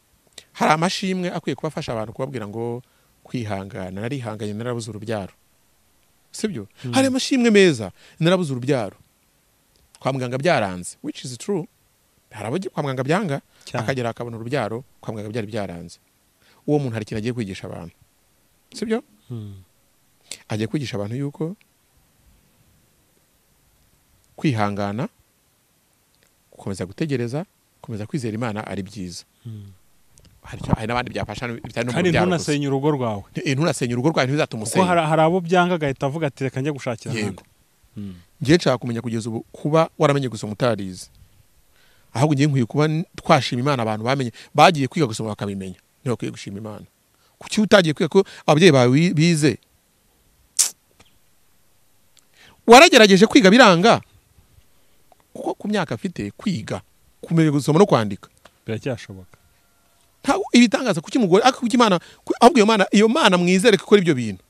amashimwe akwiye kubafasha abantu, kubabwira ngo kwihangana, narihanganye narabuze urubyaro, sibyo? Hari amashimwe meza, narabuze urubyaro kwa muganga byaranze, which is true. Hari abajya kwa muganga byanga, akagera akabona urubyaro kwa muganga byari byaranze. Uwo muntu hari ikintu agiye kwigisha abantu, sibyo? Agiye kwigisha abantu yuko kwihangana, gukomeza gutegereza, gukomeza kwizera Imana ari byiza. Hari n'abandi byafasha bitari no mu Kandi byaro gusa. ntunasenye urugo rwawe. Ntunasenye urugo rwawe, ntibizatuma Kuko usenya. hari abo byanga agahita avuga ati reka njye gushakira ahandi. Ngiye nshaka kumenya kugeza ubu kuba waramenye gusoma utarize. Ahubwo ngiye nkwiye kuba twashima Imana abantu bamenye, bagiye kwiga gusoma bakabimenya. Niho bakwiye gushima Imana. Kuki utagiye kwiga ko ababyeyi bawe bize? Waragerageje kwiga biranga? Kuko ku myaka afite kwiga, kumenya gusoma no kwandika biracyashoboka. Ntago ibitangaza kuki mugore ariko kuki Imana, ahubwo iyo Mana mwizere ko ikora ibyo bintu.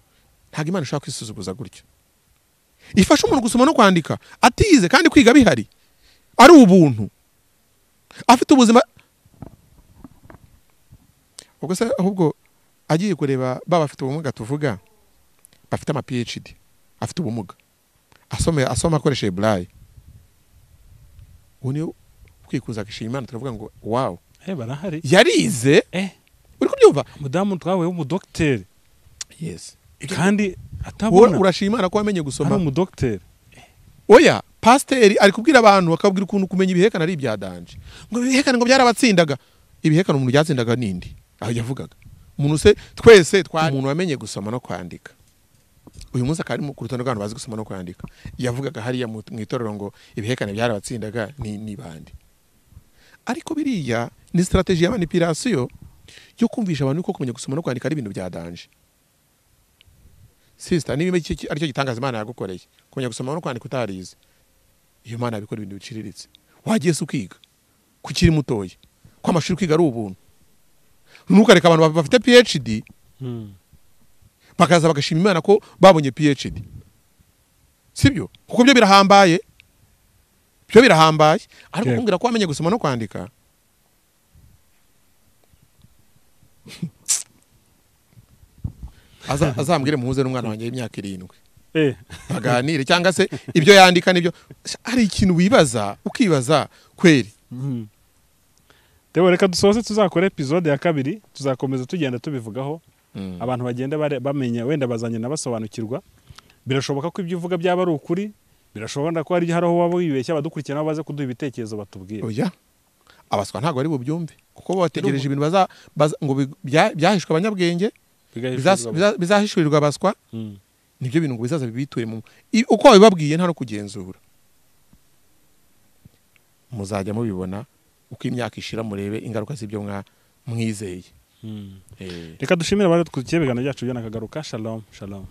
Ntago Imana ishaka kwisuzuguza gutyo. Ifasha umuntu gusoma no kwandika atize kandi kwiga bihari, ari ubuntu, afite ubuzima. Ubwo se ahubwo agiye kureba baba afite ubumuga tuvuga, bafite ama PhD, afite ubumuga, asoma akoresheje braille, uwo ni kwikuza akishima Imana, turavuga ngo wow, Barahari. Yarize. Uri kubyumva? Mudamu twawe w'umudokiteri. Yes. Kandi atabona. Urashima Imana ko wamenye gusoma. Ari umudokiteri. Oya, pasiteri ari kubwira abantu akabwira ukuntu kumenya ibihekana ari ibya danje. Ngo ibihekana ngo byarabatsindaga. Ibihekana umuntu byatsindaga nindi. Aho yavugaga. Umuntu se twese umuntu wamenye gusoma no kwandika. Uyu munsi akari mu kurutonde rw'abantu bazi gusoma no kwandika. Yavugaga hariya mu itorero ngo ibihekana byarabatsindaga ni bande. Ariko biriya ni strategie ya manipulation yo kumvisha abantu ko kumenya gusoma no kwandika ari ibintu bya danje. Sister, niba aricyo gitangaza Imana yagukoreye, kumenya gusoma no kwandika utarize, iyo Imana yabikora ibintu biciriritse. Wagiye se ukiga kukiri mutoya, ko amashuri kwiga ari ubuntu. Ntukareka abantu bafite PhD bakaza bagashima Imana ko babonye PhD, sibyo? Kuko byo birahambaye, byo birahambaye. Ariko kumbwira ko wamenye gusoma no kwandika, azambwire muhuze n'umwana wanjye w'imyaka 7 baganire, cyangwa se ibyo yandika nibyo. Hari ikintu wibaza ukibaza kweri. Deo, reka dusoze tuzakora episode ya 2, tuzakomeza tugenda tubivugaho. Abantu bagenda bamenya, wenda bazanye nabasobanukirwa. Birashoboka ko ibyo uvuga byaba ari ukuri, birashoboka ko hari aho waba wibeshya, abadukurikirana baze kuduha ibitekerezo batubwire. Oya, abaswa ntago ari bubyumve, kuko bategereje ibintu baza ngo byahishwe abanyabwenge, bizahishurirwa abaswa. Nibyo bintu ngo bizaza bibiture mu uko babibabwiye, nta no kugenzura. Muzajya mubibona uko imyaka ishira, murebe ingaruka z'ibyo mwizeye. Reka dushimire abari dukurikiye ibiganiro byacu byo nakagaruka. Shalom, shalom.